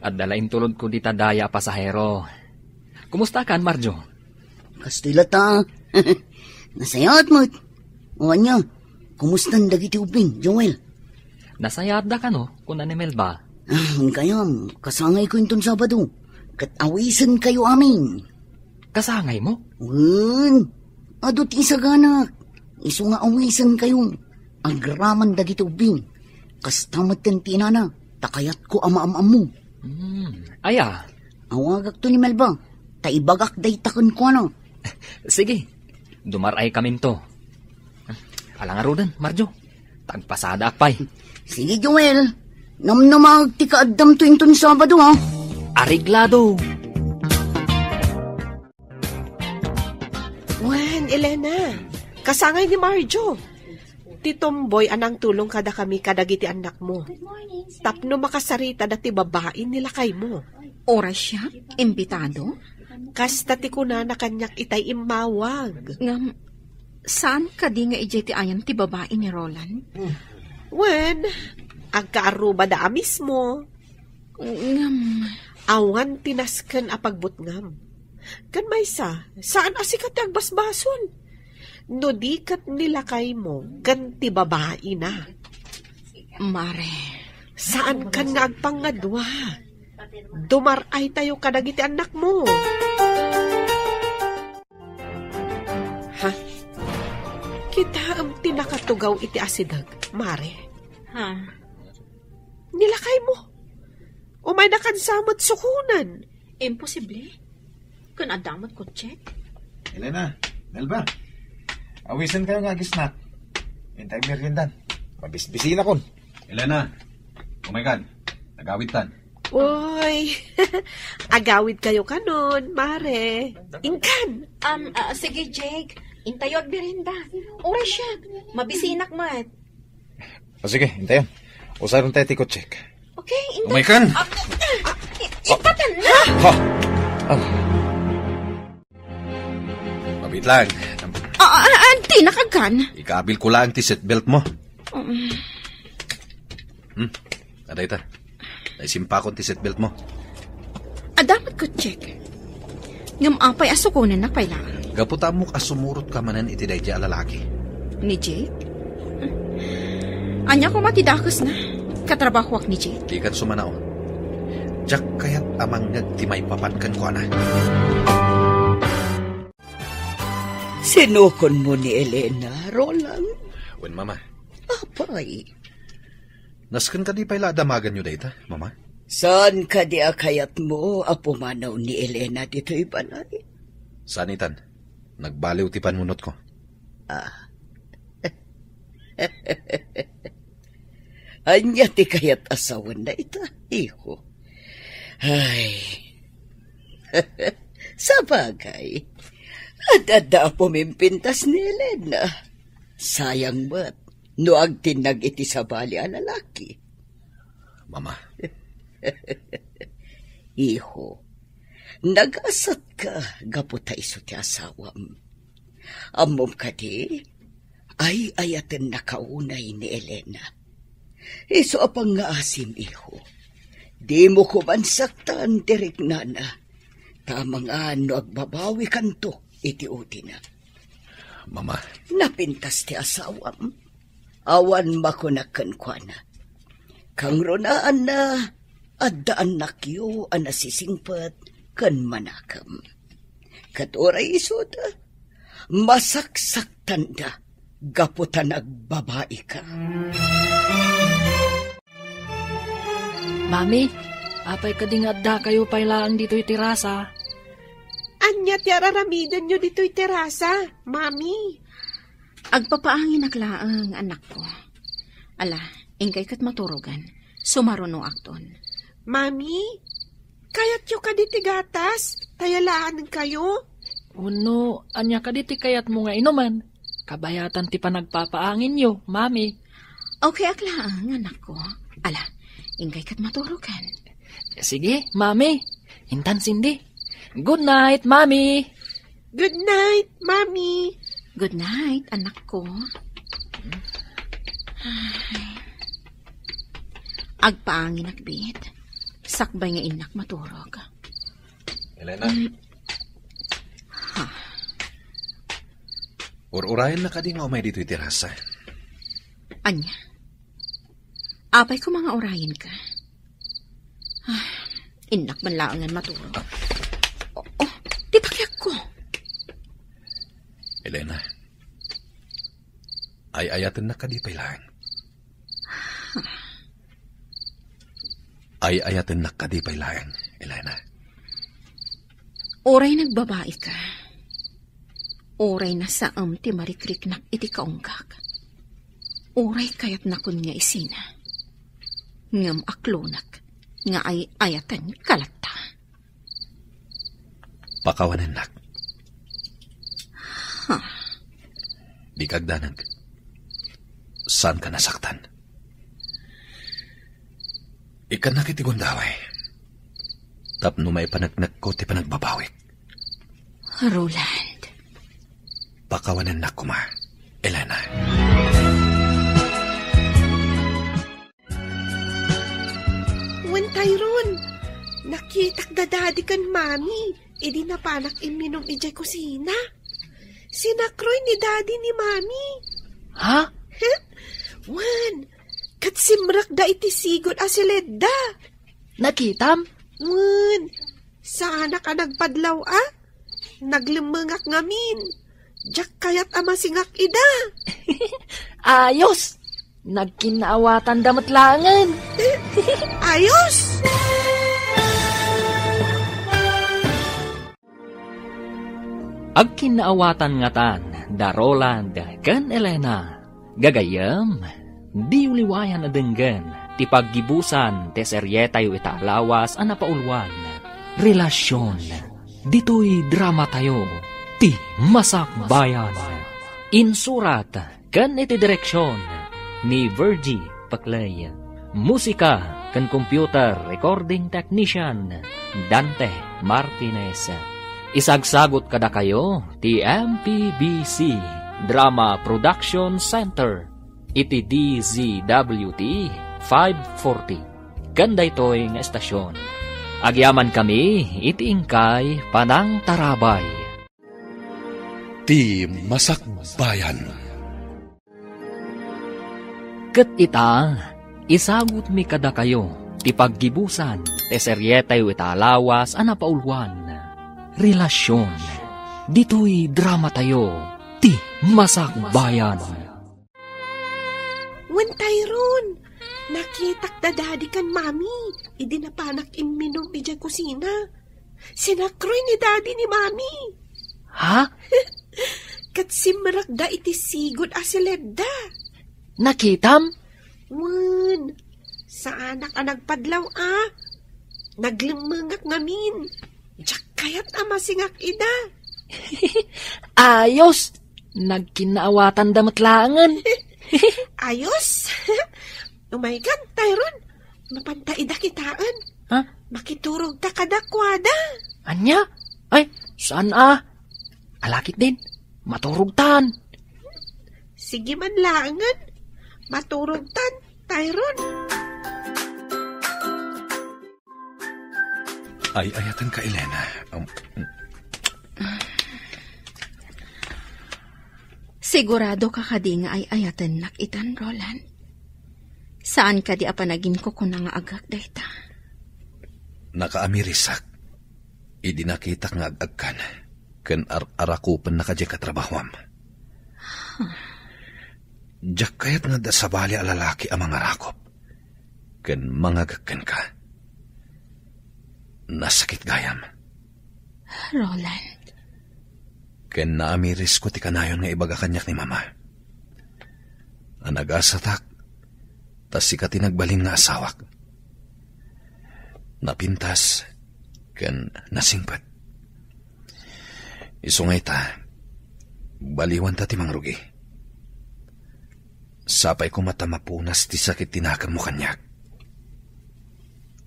Adda la intulodko dita daya a pasahero. Kumustakan, Marjo? Kastoy latta. Nasayaat met. O ania, kumustan dagiti ubbing, Joel? Nasayaatda kano, kuna ni Melba. Ah, kayam, kasangayko inton Sabado. Ket awisenkayo amin. Kasangaymo? Wen, adu ti isaganak. Isu nga awisenkayo. Agraman dagiti ubbing. Kasta metten ti inana, ta kayatko a maam-ammo. Hmm, aya? Awagakto ni Melba, ta ibagak dayta kenkuana. Sige, dumar-ay kaminto. Ala ngaruden, Marjo. Tagpasadaak pay. Sige, Joel. Namnamag ti kaaddamto inton Sabado, ha? Areglado. Wen, Elena, kasangay ni Marjo. Ti tomboy a nangtulong kadakami kadagiti annakmo. Tapno makasaritada ti babai ni lakaymo. Oras siya? Imbitado? Kasta ti kunana kaniak itay immawag. Ngem, saan kadi nga idiay ti ayan ti babai ni Roland? Wen, agkaarrubada a mismo. Ngem, awan ti nasken a pagbutngam. Ken maysa, saan a sika ti agbasbasol. No di ket ni lakaymo ken ti babaina. Mare. Saan kan nga agpangadua. Dumar-aytayo kadagiti annakmo. Ha? Kitaem ti nakatugaw iti asideg, Mare. Ha? Ni lakaymo. Umayna kansa met sukonen. Imposible. Ken adda met kotsek. Elena, Melba, awisenkayo nga agisnak. Intay meriendan. Mabisbisinakon. Elena, umaykan. Agawidtan. Uy, agawidkayo kanon, Mare. Inkan. Um, ah, sige, Jake. Intayo agmerienda. Oras siya. Mabisinak met. O sige, intayon. Usaron tayo ti kotsek. Okay, intayo. Umaykan. Ah, ah, i-, ipatan na. Ha? Ah. Mabit lang. Ah, ah, ah, di nakagkan. Ikabil ko lang ti seatbelt mo. Um. Hmm. Aday ta. Naisimpakon ti seatbelt mo. Adda met kotsek. Ngem apay a sukonennak pay laeng? Gapu ta ammok a sumurotka manen iti daydiay a lalaki. Ni Jake? Ania koma ti dakesna? Katrabahoak ni Jake? Dikan sumanaw. Diak kayat a mangngeg ti maipapan kenkuana. Sinukonmo ni Elena, Roland? Wen, Mama. Apay? Nasken kadi pay la a damaganyo dayta, Mama? Saan kadi a kayatmo a pumanaw ni Elena ditoy balay? Saan itan. Nagbaliw ti panunotko. Ah. Ania ti kayat a sawen dayta, iho? Ay. Sabagay, ad-adda a pumimpintas ni Elena. Sayang met no agtinnag iti sabali a lalaki. Mama. Iho, nagasatka gapu ta isu ti asawam. Ammom kadi, ay-ayatennak unay ni Elena. Isu a pangngaasim, iho. Dimo koman saktan ti riknana. Ta amangan no agbabawikanto iti utina. Mama. Napintas ti asawam. Awan makunak kenkuana. Kangrunaanna, adda annakyo a nasisingpet ken manakem. Ket uray isuda, masaksaktanda gapu ta nagbabaika. Mami, apay kadi nga addakayo pay laeng ditoy terasa? Ania ti araramidenyo ditoy terasa, Mami? Agpapaanginak laeng, anakko. Ala, inkay ket maturogan. Sumarunoakton. Mami, kayatyo kadi ti gatas? Tayalaankayo? Wenno, ania kadi ti kayatmo nga inumen? Kabayatan ti panagpapaanginyo, Mami. Okay ak laeng, anakko. Ala, inkay ket maturogan. Sige, Mami. Intan, Cindy. Good night, Mami. Good night, Mami. Good night, anakko. Ay. Agpaanginak, bit. Sakbay nga innak maturog. Elena. Mm. Ha? Ur-urayenna kadi nga umay ditoy terasa? Ania? Apay koma nga urayenka? Ah, innak man laengen maturog. Oh, oh, ti pakiakko. Elena, ay-ayatennak kadi pay laeng? Ay-ayatennak kadi pay laeng, Elena? Uray nagbabaika, uray nasaem ti marikriknak iti kaunggak, uray kayatnakon nga isina, ngem aklonek nga ay-ayatenka latta. Pakawanennak. Ha? Dika agdanag. Saanka nasaktan. Ikkannak iti gundaway tapno maipaneknekko ti panagbabawik. Roland. Pakawanennak koma, Elena. Wen, Tyrone, nakitak da Daddy ken Mami idi napanak imminum idiay kusina. Sinakroy ni Daddy ni Mami. Ha? Wen, ket simrekda iti sigud a siledda. Nakitam? Wen, saanak a nagpadlaw a. Naglemmengak ngamin. Diak kayat a masingak ida. Ayos! Nagkinnaawatanda met laengen. Ayos! Agkinnaawatan ngatan da Roland ken Elena. Gagayyem, diyo liwayan a denggen ti paggibusan ti serietayo ita a lawas a napauluan, Relasyon. Ditoy dramatayo, ti Masakbayan. Insurat ken iti direksion ni Virgie Paclay. Musika ken computer recording technician, Dante Martinez. Isagsagut kadakayo ti M P B C Drama Production Center iti D Z W T five forty. Ken daytoy nga estasion, agyamankami iti inkay panangtarabay. Ti Masakbayan. Ket ita, isagutmi kadakayo ti paggibusan ti serietayo ita a lawas a napauluan, Relasyon. Ditoy dramatayo, ti Masakbayan. Wen, Tyrone, nakitak da Daddy ken Mami idi napanak imminum idiay kusina. Sinakroy ni Daddy ni Mami. Ha? Ket simrekda iti sigud a siledda. Nakitam? Wen, saanak a nagpadlaw a. Naglemmengak ngamin. Diak kayat a masingak ida. Ayos! Nagkinnaawatanda met laengen. Ayos! Umaykan, Tyrone. Mapanta ida kitaen. Ha? Makiturogta kadakuada. Ania? Ay, saan a? Ala ketdin, maturogtan. Sige man laengen. Maturogtan, Tyrone. Ay-ayatenka, Elena. Um, Sigurado ka kadi nga ay-ayatennak itan, Roland? Saan kadi a panaginkukuna nga agak dayta? Nakaamirisak idi nakitak nga ag-agkan ken ar-arakupennaka diay katrabahuam. Diak kayat nga adda sabali a lalaki a mangarakup ken mangagek kenka. Nasakit gayam. Roland. Ken naamirisko ti kanayon nga ibaga kaniak ni Mama a nagasatak ta sika ti nagbalin nga asawak. Napintas ken nasingpet. Isu nga ita, baliwanta ti mangrugi. Sapay koma ta mapunas ti sakit ti nakemmo kaniak.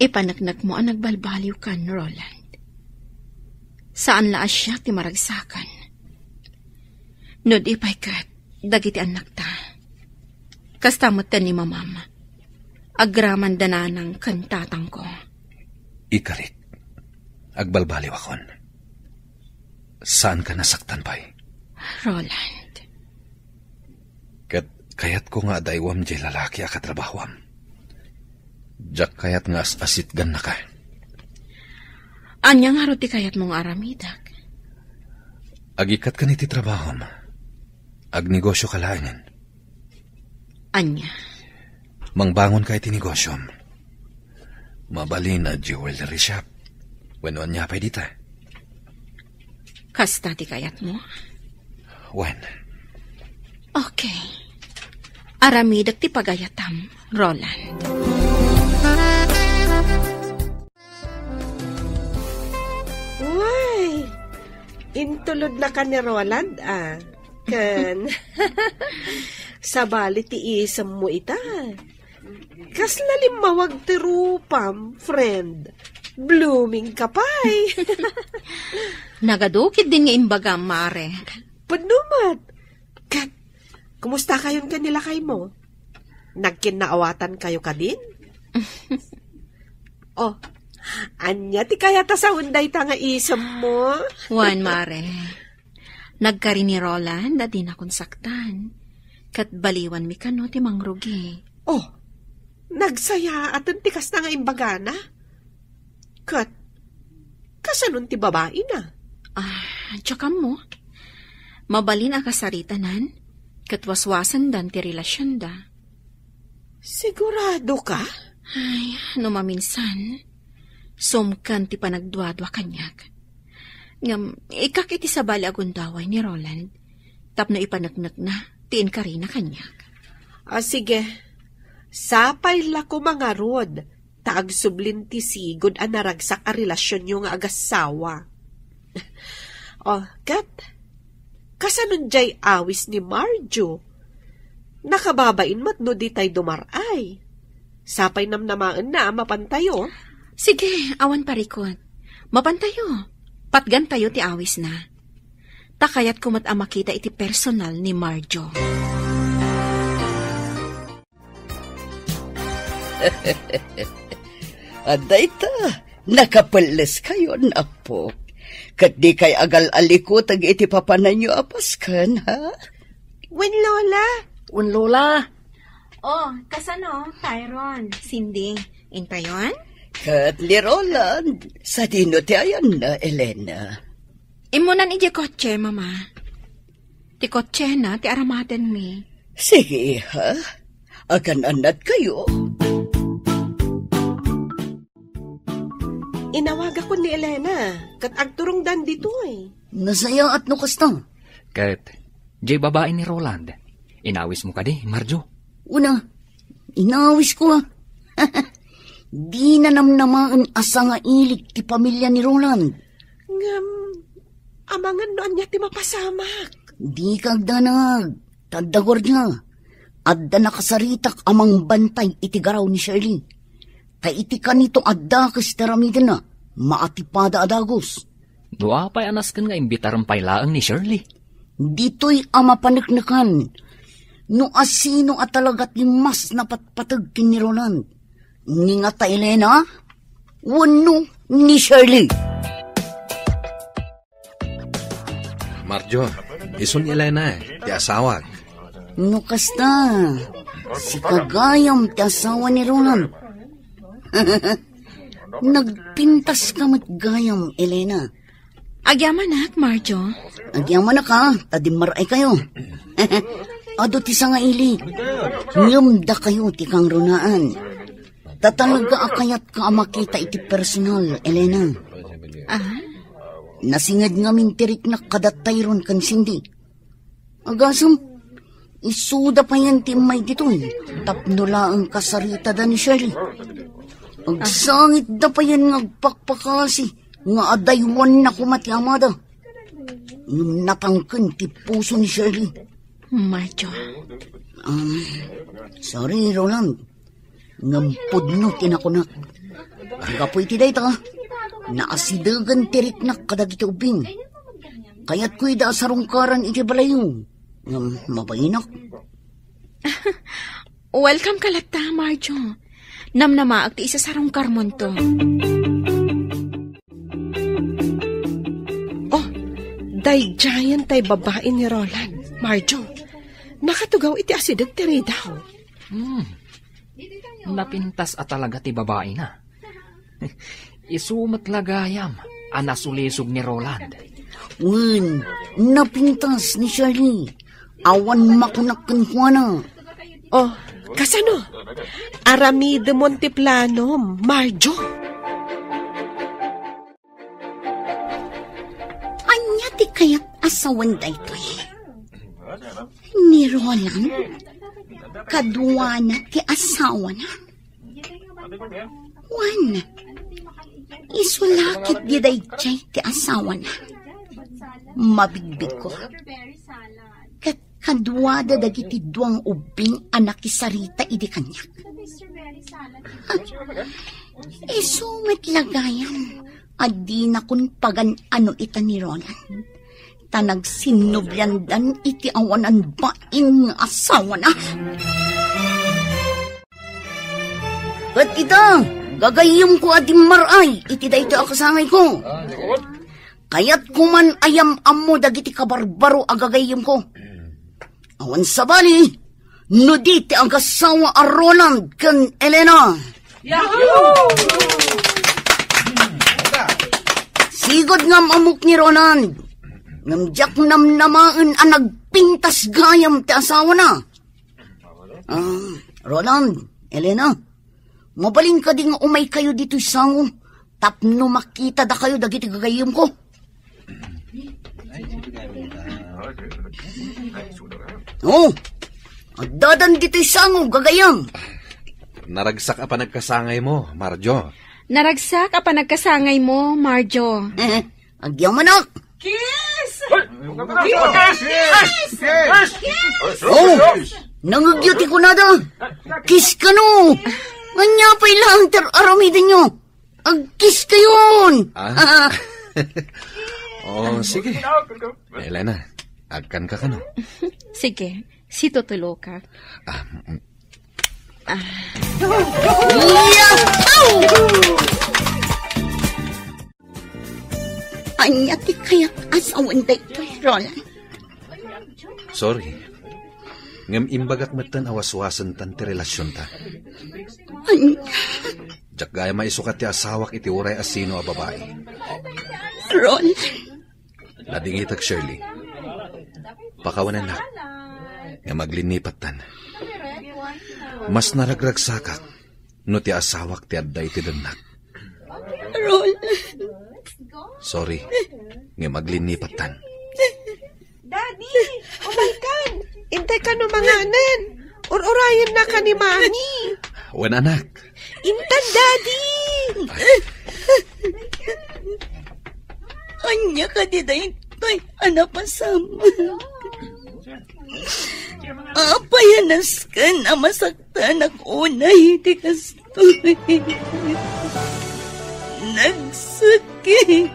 Ipaneknekmo a nagbalbaliwkan, Roland. Saan la a siak ti maragsakan. No di pay ket dagiti annakta. Kasta met ni Mamam. Agraman da nanang ken tatangko. Ikarik, agbalbaliwakon. Saanka nasaktan pay? Roland. Kayatko nga adaywam diay lalaki a katrabahoam. Diak kayat nga as-asitgannaka. Ania ngarud ti kayatmo nga aramidek? Agikkat ken iti trabahom. Agnegosioka laengen. Ania? Mangbangonka iti negosiom. Mabalin a jewelry shop. Wenno ania pay dita? Kasta ti kayatmo? Wen. Okay. Aramidek ti pagayatam, Roland. Way, intulodnaka ni Roland, a. Ken, sabali ti isemmo ita. Kasla limmawag ti rupam, friend. Blooming ka pay. Nagadu ketdin nga imbagam, Mare. Pudno met. Ket, kumusta kayon ken ni lakaymo? Nagkinnaawatankayo kadin? Oh, ania ti kayat a sawen dayta nga isemmo? Wen, Mare. Nagkari ni Roland a dinakon saktan. Ket baliwanmi kano ti mangrugi. Oh, nagsayaaten ti kasta nga imbagana? Ket, kasanon ti babaina? Ah, diak ammo. Mabalin a kasaritanan, ket waswasendan ti relasionda. Sigurado ka? Ay, no maminsan, sumken ti panagduadua kaniak. Ngem, ikkak iti sabali a gundaway ni Roland, tapno ipaneknekna ti inkarina kaniak. Ah, sige. Sapay la koma ngarud, ta agsublin ti sigud a naragsak a relasionyo nga agassawa. Oh, ket, kasanon diay awis ni Marjo? Nakababain met no ditay dumar-ay. Sapay namnamaenna a mapantayo. Sige, awan parikut. Mapantayo. Patgantayo ti awisna. Ta kayatko met a makita iti personal ni Marjo. Adda ita, nakapelleskayon, Apo. Ket dikay agal-alikuteg iti papananyo a pasken, ha? Wen, Lola. Wen, Lola. Oh, kasano, Tyron, Cindy, intayon? Ket ni Roland, sadino ti ayanna, Elena? Immunan idiay kotse, Mama. Ti kotsena ti aramatenmi. Sige, iha. Agan-annadkayo. Inawagakon ni Elena, ket agturongdan ditoy. Nasayaat no kasta. Ket, diay babai ni Roland, inawismo kadi, Marjo? Una, inawisko, a. Dina namnamaen a sangailik ti pamilia ni Roland. Ngem, amangan no ania ti mapasamak. Dika agdanag, ta adda guardia. Adda nakasaritak a mangbantay iti garaw ni Shirley. Ta iti kanito a dakes ti aramidenna, maatipada a dagus. No apay a nasken nga imbitarem pay laeng ni Shirley? Ditoy a mapaneknekan. No asino a talaga ti mas napatpateg ken ni Roland. Ni ngata Elena? Wenno ni Shirley? Marjo, isu ni Elena, ti asawak. No kasta, sika gayam ti asawa ni Roland. Nagpintaska met gayam, Elena. Agyamanak, Marjo. Agyamanaka, ta dimmar-aykayo. Adu ti sangailik. Ngem dakayo ti kangrunaan. Ta talaga a kayatka a makita iti personal, Elena. Ah? Nasinged ngamin ti riknak kada Tyron ken Cindy. Agasem, isuda payen ti immay ditoy, tapno laeng kasaritada ni Shirley. Agsangitda payen nga agpakpakasi nga adaywanna koma ti amada. Ngem natangken ti puso ni Shirley. Marjo. Um, sorry, Roland. Ngem pudno ti nakunak. Gapu iti dayta, naasidegen ti riknak kadagiti ubbing. Kayatko ida a sarungkaran iti balayyo. Ngem mabainak. Welcome ka latta, Marjo. Namnamaak ti isasarungkarmonto. Oh, daydiayen tay babai ni Roland, Marjo. Nakatugaw iti asideg ti ridaw. Hmm. Napintas a talaga ti babaina. Isu met la gayam a nasulisog ni Roland. Wen, napintas ni Shirley. Awan makunak kenkuana. Oh, kasano? Aramidemon ti planom, Marjo. Ania ti kayat a sawen daytoy? Ni Roland, kaduana ti asawana. Wen, isu la ket di daydiay ti asawana. Mabigbigko. Ket kaduada dagiti dua nga ubbing a nakisarita idi kaniak. Isu met la gayam a dinakon pagan-ano ita ni Roland. Ta nagsinnubliandan iti awanan bain nga asawana. Ket ita, gagayyemko a dimmaray iti daytoy a kasangayko. Kayatko man a yam-ammo dagiti kabarbaro a gagayyemko. Awan sabali, no di ti agasawa a Roland ken Elena. Yahoo! Sigud nga am-ammok ni Roland. Ngem diak namnamaen a nagpintas gayam ti asawana. Ah, Roland, Elena, mabalin kadi nga umaykayo ditoy sango tapno makitadakayo dagiti gagayyemko? Oh, addadan ditoy sango, gagayyem. Naragsak a panagkasangaymo, Marjo. Naragsak a panagkasangaymo, Marjo. Eh, agyamanak. Kiss! Kiss! Kiss! Kiss! Oh, nangegyo ti kunada. Kiss kano. Ania pay laeng ti ar-aramidenyo? Agkiss kayon. Ah? Oh, sige. Elena, agkan ka kano? Sige, situtulo ka. Ah, mm. Yahoo! Ania ti kayat a sawen daytoy, Roland? Sorry. Ngem imbagak metten a waswasentan ti relasionta. Ania? Diak gayam a isukat ti asawak iti uray a sino a babai. Roland. Nadingitak, Shirley. Pakawanennak. Ngem aglinnipattan. Mas naragragsakak no ti asawak ti adda iti dennak. Roland. Sorry, ngem aglinnipattan. Daddy, umaykan! Intay kano manganen? Ur-urayenna ka ni Mami. Wen, anak. Intan, Daddy! Ania kadi daytoy a napasamak? Apay a nasken a masaktanak unay iti kastoy? Nagsakit.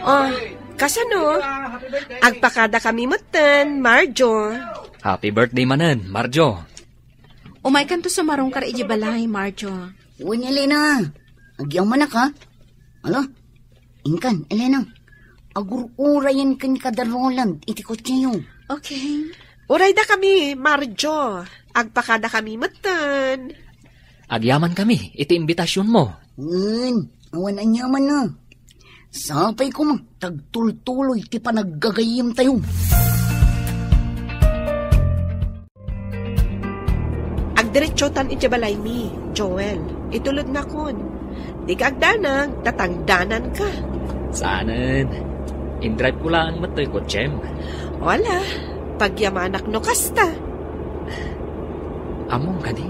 Oh, kasano? Agpakada kami metten, Marjo. Happy birthday manen, Marjo. Umaykanto sumarungkar iti balay, Marjo. Wen, Elena. Agyamanak, ha? Ala, inkan, Elena. Agur-urayen ken kada Roland iti kotseyo. Okay. Urayda kami, Marjo. Agpakada kami metten. Agyaman kami iti imbitasionmo. Wen, awan aniamanna. Sapay koma ta agtultuloy ti panaggagayyemtayo. Agdiretsotan iti balaymi, Joel. Itulodnakon. Dika agdanag, ta tangdananka. Saanen. Indrive ko laeng met toy kotsem. Wala. Pagyamanak no kasta. Ammom kadi?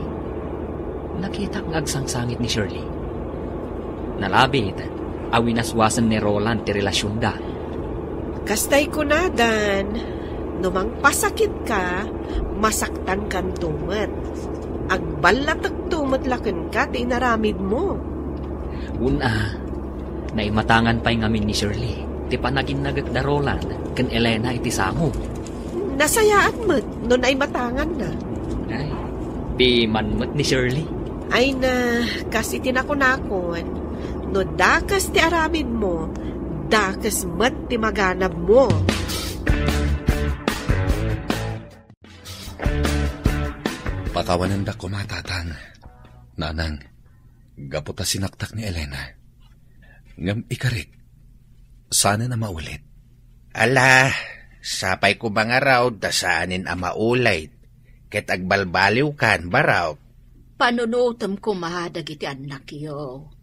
Nakitak nga agsangsangit ni Shirley. Nalabit a winaswasen ni Roland ti relasionda. Kastay kunadan, no mangpasakitka, masaktankanto met. Agballatekto met la kenka ti inaramidmo. Wen a, naimatangan pay ngamin ni Shirley ti panaginnagek da Roland ken Elena iti sango. Nasayaat met no naimatanganna. Ay, piman met ni Shirley. Ay na, kas iti nakunakon, no dakas ti aramidmo, Dakes met ti maganabmo. Pakawanendak koma, Tatang, Nanang, gapu ta sinaktak ni Elena. Ngem ikarik, saanen a maulit. Ala, sapay koma ngarud ta saanen a maulit, ket agbalbaliwkan, barok. Panunotem koma dagiti annakyo.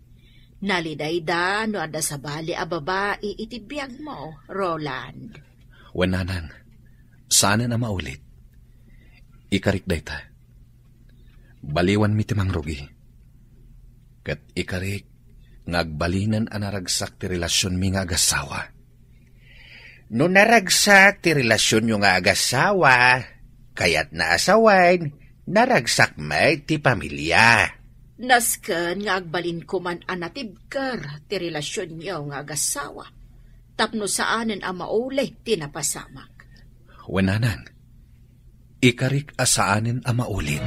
Nalidayda no adda sabali a babai iti biagmo, Roland. Wen, Nanang, saanen a maulit. Ikarik dayta. Baliwanmi ti mangrugi. Ket ikarik nga agbalinen a naragsak ti relasionmi nga agassawa. No naragsak ti relasionyo nga agassawa, kayatna a sawen, naragsak met ti pamilia. Nasken nga agbalin koman a natibker ti relasionyo nga agassawa, tapno saanen a maulit ti napasamak. Wen, Nanang, ikarik a saanen a maulit.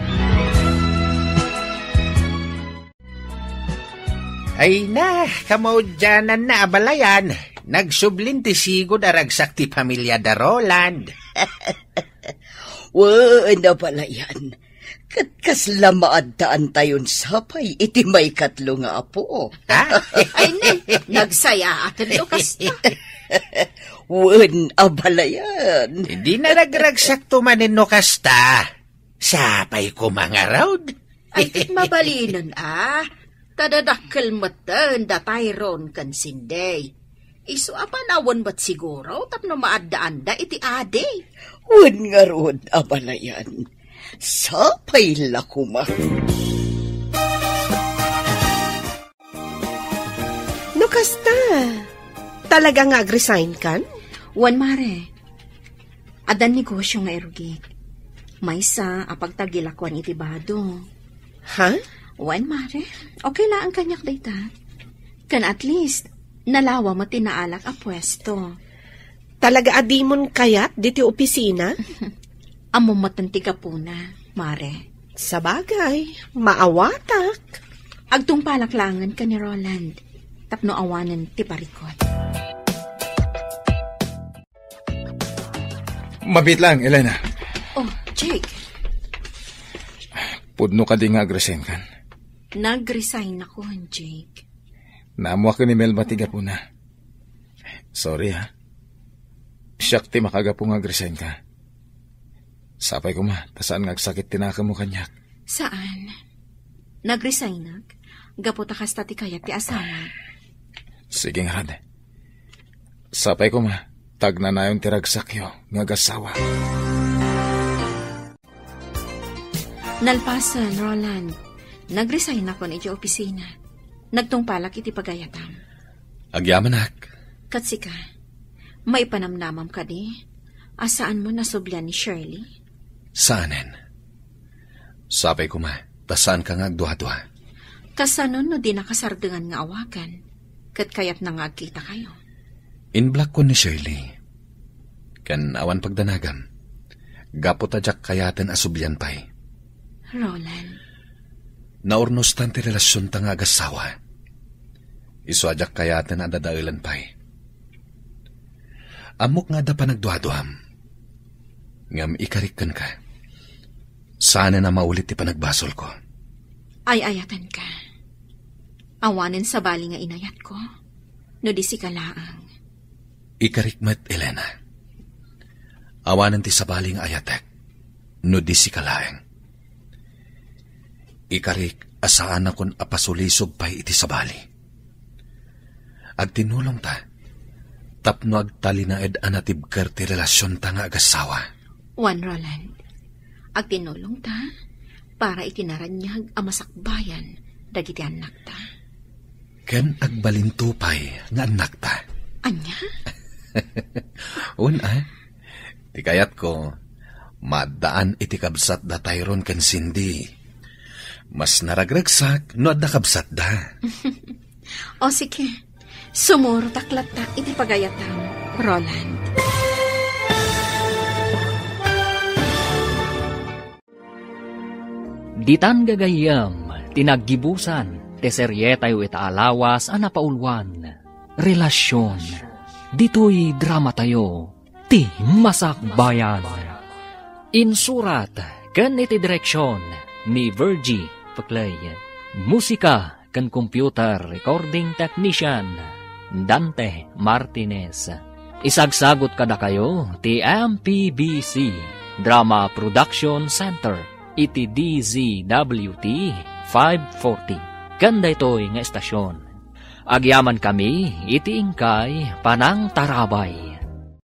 Ay na, kamaudiananna, abalayan. Nagsublin ti sigud a ragsak ti pamilia da Roland. Wen, abalayan. Ket kasla maaddaantayon sapay iti maikatlo nga apo. Ha? Ay, nay, nagsayaaten no kasta. Wen, abalayan. Di na nagragsakto manen no kasta. Sapay koma ngarud. Ay, ket mabalinen a. Ta dadakkel metten da Tyrone ken Cindy. Isu a panawen met siguro tapno maaddaanda iti adi. Wen ngarud, abalayan. Sapay la koma. No kasta, talaga nga agresign kan? Wen, mare. Addan negosio nga irugik. Maysa a pagtagilakuan iti bado. Ha? Wen, mare. Okay laeng kaniak dayta. Ken at least, nalawa met ti naalak a puesto. Talaga a dimon kayat diti opisina? Ammom metten ti gapuna, mare. Sabagay, maawatak. Agtungpalak laengen ken ni Roland tapno awanen ti parikut. Mabiit lang, Elena. Oh, Jake. Pudno kadi nga agresign kan? Nagresign ako, Jake. Naammoak ni Melba ti gapuna. Sorry, ha. Siak ti makagapu nga agresign ka. Sapay koma, ta saan nga agsakit ti nakemmo kaniak. Saan. Nagresignak gapu ta kasta ti kayat ti asawa. Sige ngarud. Sapay koma, ta agnanayon ti ragsakyo nga agassawa. Nalpasen, Roland. Nagresign akon iti opisina. Nagtungpalak iti pagayatam. Agyamanak. Ket sika, maipanamnamam kadi a saanmo nasublian ni Shirley? Saanen. Sapay koma, ta saanka nga agduadua. Kasano no dinaka sardengan nga awagan, ket kayatna nga agkitakayo? Inblak-kon ni Shirley. Ken awan pagdanagam, gapu ta diak kayaten a sublian pay. Roland. Naurnostan ti relasionta nga agassawa. Isu a diak kayaten a dadaelen pay. Ammok nga adda panagduaduam. Ngem ikarik kenka. Saanen a maulit ti panagbasolko. Ay-ayatenka. Awanen sabali nga inayatko, no di sika laeng. Ikarik met, Elena. Awanen ti sabali nga ayatek, no di sika laeng. Ikarik a saanakon a pasulisog pay iti sabali. Agtinulongta tapno agtalinaed a natibker ti relasionta nga agassawa. Wen, Roland, agtinulongta para iti naraniag a masakbayan dagiti annakta. Ken agbalinto pay nga annakta. Ania? Wen a, ti kayatko, maaddaan iti kabsat da Tyrone ken Cindy. Mas naragragsak no adda kabsatda. O sige, sumurotak latta iti pagayatam, Roland. Ditan gagayyem ti naggibusan ti serietayo ita a lawas a napauluan, Relasyon. Ditoy dramatayo, ti Masakbayan. Insurat ken iti direksion ni Virgie Peclay. Musika ken computer recording technician, Dante Martinez. Isagsagut kadakayo ti M P B C Drama Production Center iti D Z W T five forty. Ken daytoy nga estasion, agyamankami iti inkay panangtarabay.